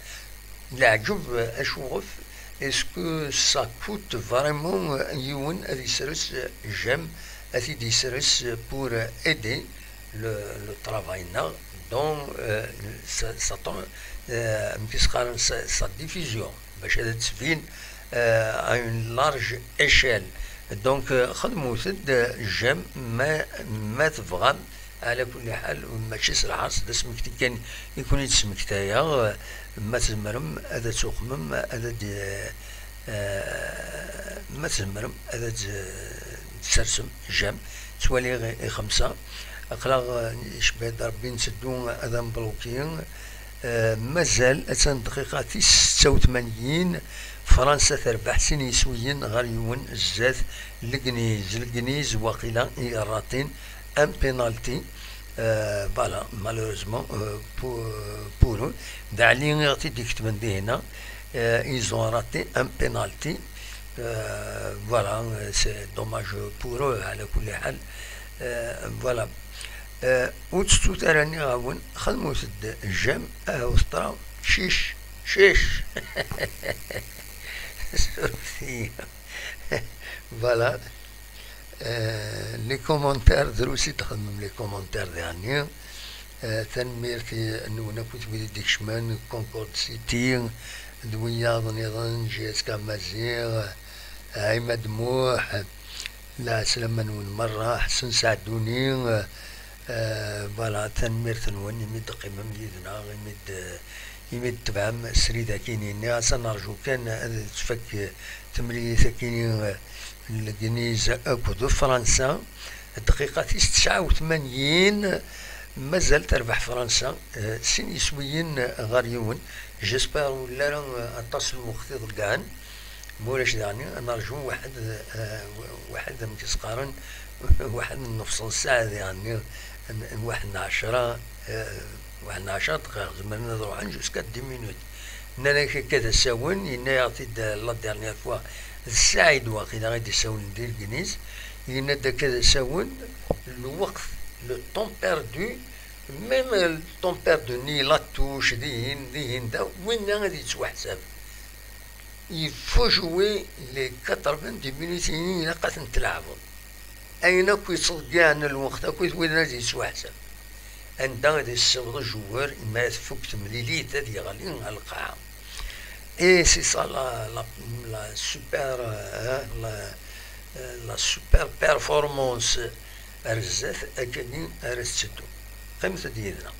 Leɛǧeb, acuɣef? Est-ce que ça coûte vraiment, euh, yiwen ad yesres, euh, J'aime, ad t-id-yesres pour, euh, aider le, le travail-nneɣ dans, euh, sa, sa, euh, amek i s-qqaren, sa, sa diffusion, bac ad tbin, euh, à une large échelle. Donc, euh, xedmet-d, euh, J'aime ma, ma tebɣam. Ɛla kulli ḥal, mačči s lḥerṣ, d asmekti kan i ken-id-smektayeɣ. Ma tzemrem ad tuqmem, ad d-, eh, ma tzemrem ad d-, tsersem J'aime. Ttwaliɣ i, i xemsa. Aql-aɣ, eh, icebba-d Rebbi, nteddu ad nbluki. Eh, mazal, attan dqiqa tis setta u tmanyin, Fransa terbeḥ sin yiswiyen ɣer yiwen zdat Legniz. Legniz waqila i ratin un penalty. Euh, voilà, malheureusement, euh, pour, pour eux. D Ɛli i ɣ-t-id-iketben dihina. Euh, ils ont raté un penalty. Euh, voilà, euh, c'est dommage pour eux, ɛla kulli ḥal. Euh, voilà. Euh, ur ttettut ara, nniɣ-awen, xedmet-d J'aime, ah, Ustra, cic, cic. Surfet-iyi. Voilà. Euh, les commentaires, drus i d-xedmem les commentaires, yeɛni. Euh, tanemmirt i, nwen akk wid i d-ikecmen, Concord City, d wiyaḍ nniḍen, J S K Maziɣ, Ɛimad Muḥ, lɛeslama-nwen merra, Ḥsen Saɛduni, euh, voilà, tanemmirt-nwen imi d-teqqimem yid-neɣ, imi d-, imi d-tebɛem srid akini. Nniɣ-as ad nerju kan ad tfak temlilit akini, euh, n Legniz akked Fransa. Dqiqa tis tesɛa u tmanyin, mazal terbeḥ Fransa, eh, sin yiswiyen ɣer yiwen. J'espère ur la ara, eh, aṭas n lweqt iḍeggɛen. Ma ulac daɣen, ad nerju waḥed, eh, waḥed, amek i s-qqaren, waḥed n nefṣ n ssaɛa daɣen, n, n waḥed n ɛecra, eh, Waḥed n ɛecra dqayeq, zemren ad ruḥen jusqu'à dix minutes. Nnan-ak akka d asawen, yenna-yaɣ-t-id, euh, la dernière fois, d Saɛid waqila i d-isawlen di Legniz, yenna-d akka d asawen, lweqt, le temps perdu, même le temps perdu-nni, la touche, dihin, dihin, da, winna ad yettwaḥsab. Il faut jouer les quatre-vingt-dix minutes-nni, ilaq ad ten-tleɛbeḍ. Ayen akk yettḍeyyiɛen lweqt akk d widen ad yettwaḥsab. Anda i d-yessaweḍ ujewwer, imi ara tfuk temlilit, ad yeɣli ɣer lqaɛa. Et c'est ça la, la, la super, euh, la, euh, la super performance. Ar zdat, akkagi ara tetteddu. Qqimet-d yid-neɣ.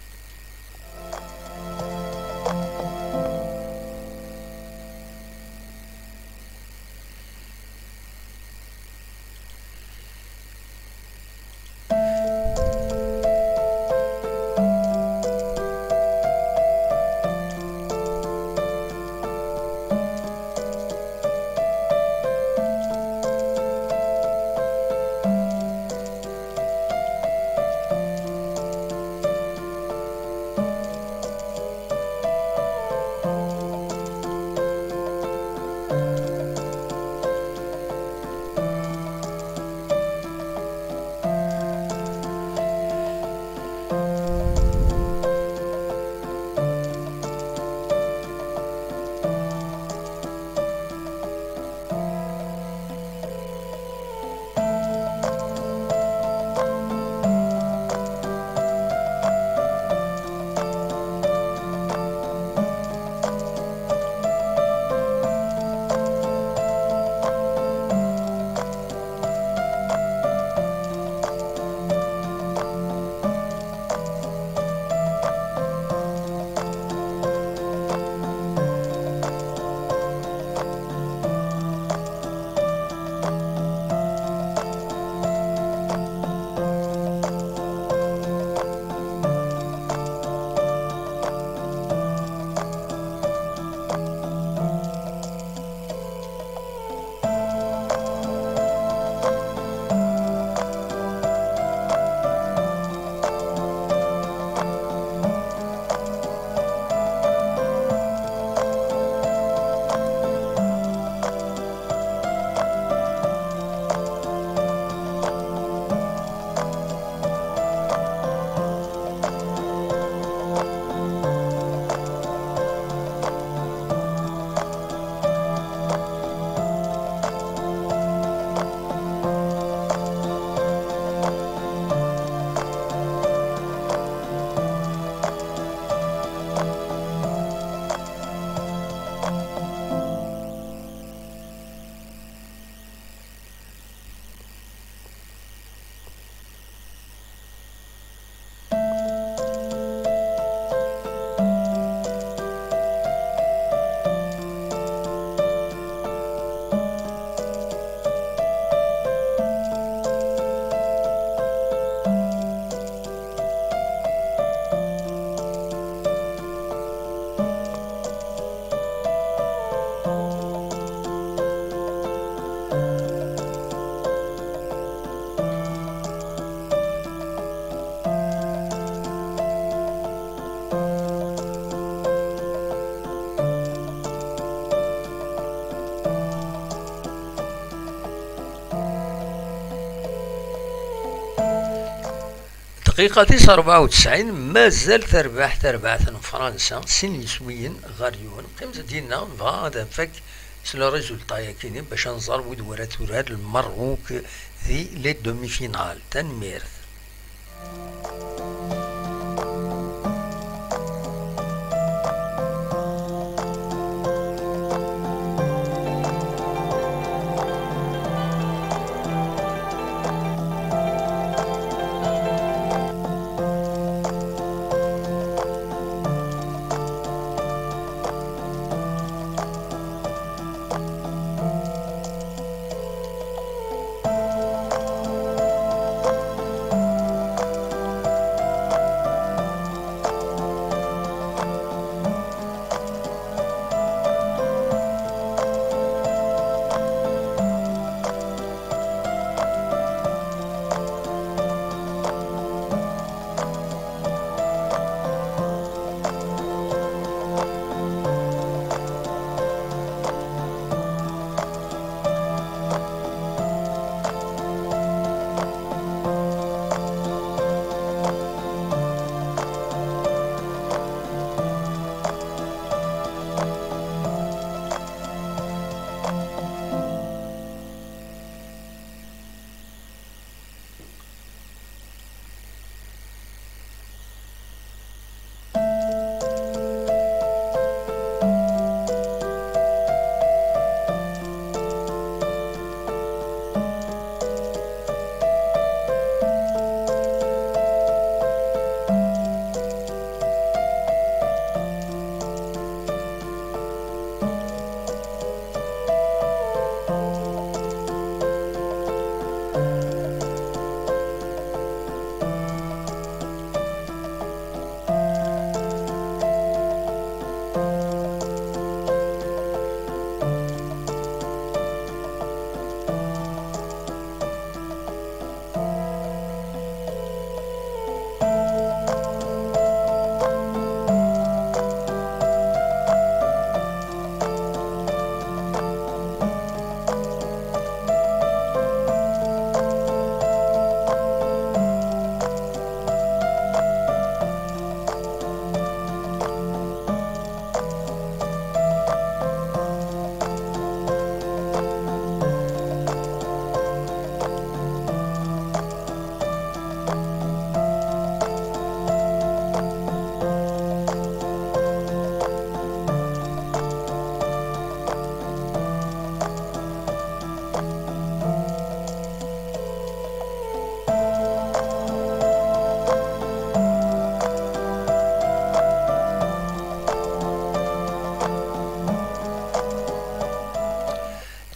Dqiqa tis rebɛa u tesɛin, mazal terbeḥ terbaɛt n Fransa, sin yiswiyen ɣer yiwen. Qqimet dinna, nebɣa ad nfak s le résultat-yagi-nni bac ad nẓer wid wara turar Lmerruk di les demi-finales. Tanemmirt.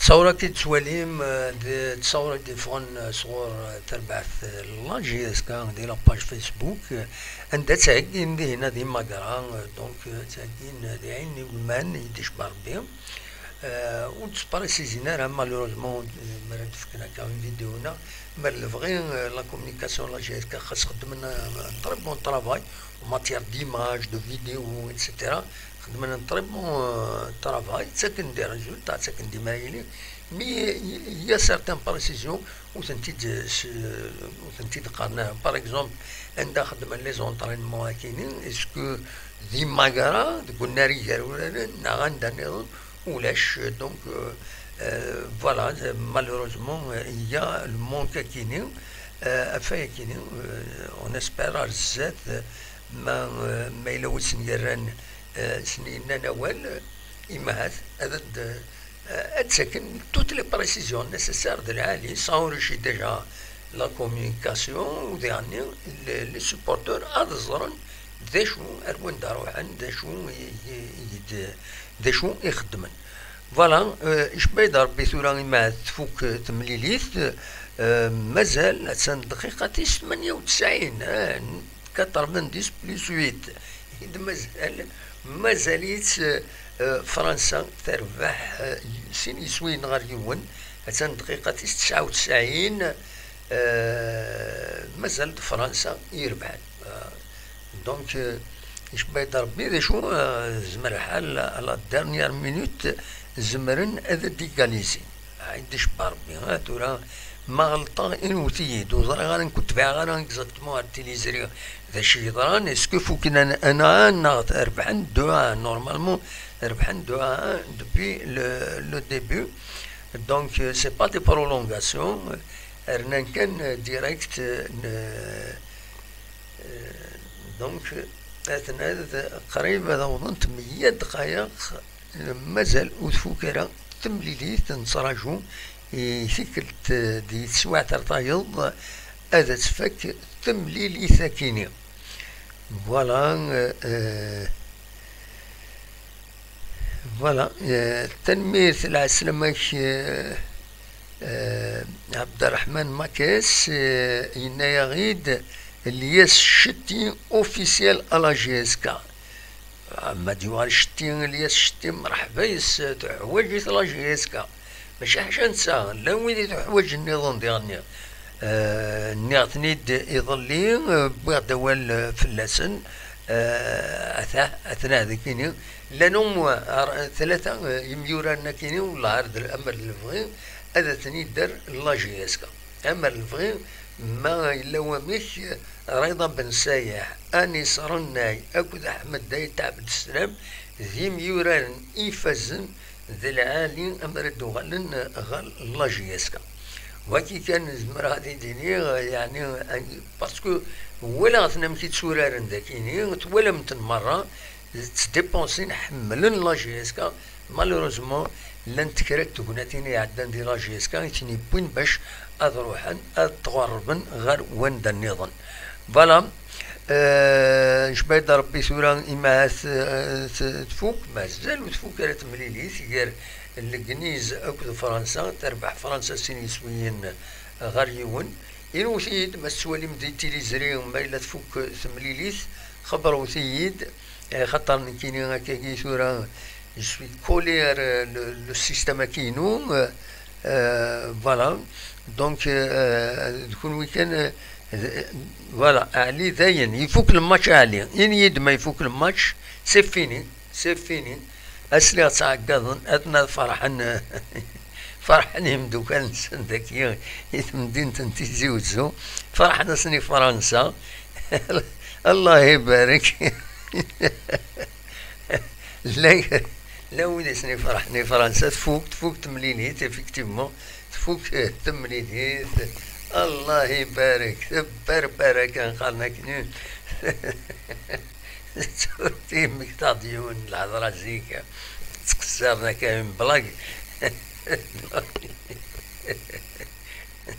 Ttawra-k-id ttwalim, eh, d ttawra i d-iffɣen, eh, sɣur, eh, terbaɛt, eh, la J S K di la page Facebook, eh, anda ttheggin dihin ad imagara, eh, donc, eh, ttheggin, eh, d ayen i gman i d-icba Rebbi. Eh, ur d-spresizin ara, malheureusement, eh, mi ara d-fken akka une vidéo-nneɣ, mer lebɣi, eh, la communication la J S K xas xeddmen, eh, un très bon travail en matière d'image, de vidéo, et cetera. Xedmen un très bon, euh, travail, ttaken des résultats, ttaken-d imayli, mais il y a certaines précisions ur tent-id-, ur tent-id-qqaren ara. Par exemple, anda xeddmen les entraînements akini, est-ce que d imagraɣ deg unnar igar uraren neɣ anda nniḍen? Ulac. Donc, euh, euh, voilà, malheureusement, euh, il y a le manque akini, euh, ɣef wayakini, euh, on espère ar zdat, euh, ma, euh, ma yella wi sen-yerran, eh, sen-yennan awal, eh, imahat ad, ad, eh, ad ttaken toutes les précisions nécessaires de lɛali, ça enrichit déjà la communication, u diɣenni les, les supporters ad ẓren d acu ar wanda ruḥen, d acu i, i, i d-, d acu i xeddmen. Voilà, eh, icba-d Rebbi tura imahat tfuk, eh, temlilit, eh, mazal, attan dqiqa tis tmanya u tesɛin, eh, quatre-vingt-dix plus huit i d-mazal, mazal-itt, eh, Fransa terbeḥ, eh, sin yiswiyen ɣer yiwen, attan dqiqa tis tesɛa u tesɛin, eh, mazal d Fransa i irebḥen. Eh, donc, eh, icba-d Rebbi d acu, eh, zmer lḥal, à la dernière minute, zemren ad d-égalisin. Ay d-icba Rebbi, eh, tura Ma ɣelṭeɣ, inwet-iyi-d. Ur ẓriɣ ara, nekk ur tbiɛeɣ ara exactement ar tiliẓri d acu yeḍran. Est-ce que fuken un un à un neɣ rebḥen deux à un? Normalement, rebḥen deux à un depuis le, le début. Donc, euh, c'est pas des prolongations. Rnan kan, euh, direct, euh, ne-, euh, donc, euh, atnad qrib ad awḍent meyya ddqayeq. Mazal ur tfuk ara temlilit, nettraǧu i tikkelt di teswiɛt ar tayeḍ ad tfak temlilit akini. Voilà, euh, euh, voilà, euh, tanemmirt, lɛeslama-k, euh, euh, Abderrahman Makes, euh, yenna-yaɣ-id Lyes Cetti officiel à la J S K. Ma d-yuɣal Cetti, Lyes Cetti, mreḥba yes, tuḥwaǧ-it la J S K. Mačči ḥaca netta, llan wid i tuḥwaǧ nniḍen diɣenni. Eh, nniɣ-ten-id iḍelli, eh, wwiɣ-d awal, eh, fell-asen. Eh, atah, atnah deg ini. Llan umwa, ar-, tlata, eh, yemyuraren akini, wellah ar d, amer d lebɣi, ad ten-idder la J S K. Amer lebɣi, ma yella wamek, Rida Ben Sayeḥ, Anis Rennay akked Aḥmed Ayt Ɛebd Slam d imyuraren ifazen d lɛali amer ad d-uɣalen ɣer la J S K. Wagi kan zemreɣ ad d-iniɣ, yeɛni, parce que walaɣ-ten amek i tturaren dakini, twalam-ten merra, ttdipansin, ḥemmlen la J S K. Malheureusement, llant kra n tegnatin i iɛeddan di la J S K i ten-yewwin bac ad ruḥen ad tɣerrben ɣer wanda nniḍen. Voilà. Euh, jbayd Rebbi tura, imahat, euh, t-, tfuk, mazal ur tfuk ara temlilit gar Legniz akked Fransa, terbeḥ Fransa sin yiswiyen ɣer yiwen. Inwet-iyi-d, ma tettwalim di tiliẓri, ma yella tfuk temlilit, xebṛewt-iyi-d. Eh, xaṭer nekkini akkagi tura, je suis collé ar, euh, le, le système-agi-inu, euh, euh, voilà. Donc, euh, d kunwi kan, euh, d-, voilà, Ɛli dayen, ifuk lmatch Ɛli. Ini-yi-d ma ifuk lmatch, c'est fini, c'est fini. Asliɣ ttɛeggaḍen, atna ad ferḥen, ferḥen imeddukal-nsen dagi i temdint n Tizi Uzzu, ferḥen-asen i Fransa. Allah ibarek. La, la wid i sen-ifraḥen i Fransa, tfuk, tfuk temlilit, effectivement, tfuk, eh, temlilit. Allah ibarek, tebberbara kan qqaren akken. Ttxil-k, mmektaɣ-d yiwen n lhedra zik, ttqeṣṣiren akka, une blague.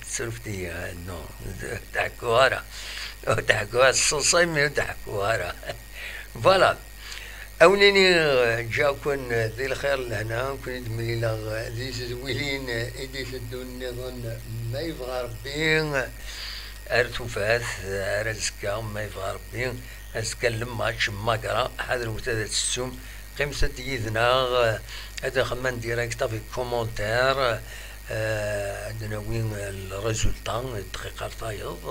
Surfet-iyi, ah, non, ur d-ḥekkuɣ ara. Ur d-ḥekkuɣ ara, ṣṣuṣa imi ur d-ḥekkuɣ ara. Voilà. Awen-iniɣ, eh, ǧǧiɣ-ken, eh, di lxir lehna, ken-id-mlileɣ, eh, di tedwilin, eh, i d-iteddun nniḍen, ma yebɣa Rebbi, eh, ar tufat, eh, ar azekka, ma yebɣa Rebbi, azekka n lmatch, magra, ḥadrewt ad tettum, qqimet-d yid-neɣ, eh, ad nxemmem en direct avec commentaire, eh, ad d-nawi, eh, le résultat, eh, dqiqa ar tayeḍ,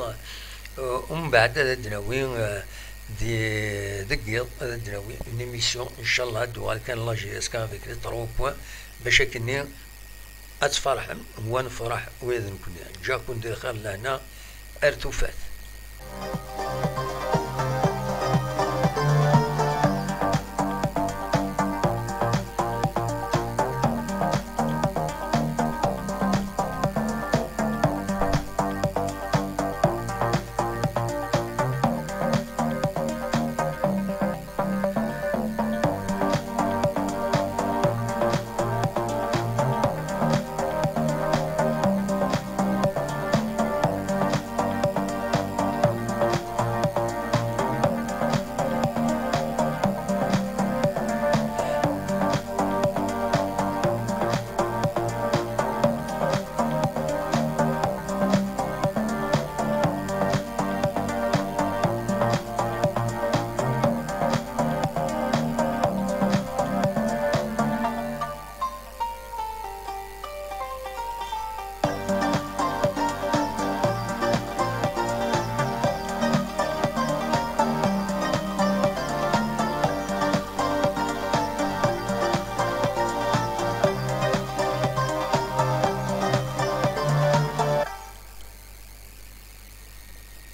eh, umbeɛd ad d-nawi, eh, di, deg yiḍ, ad d-nawi une émission, inchallah, ad d-uɣal kan la J S K avec les troupes, bac akkenni ad tferḥem, wa nefreḥ, wa d nekni. Ǧǧiɣ-ken di lxir lehna, ar tufat.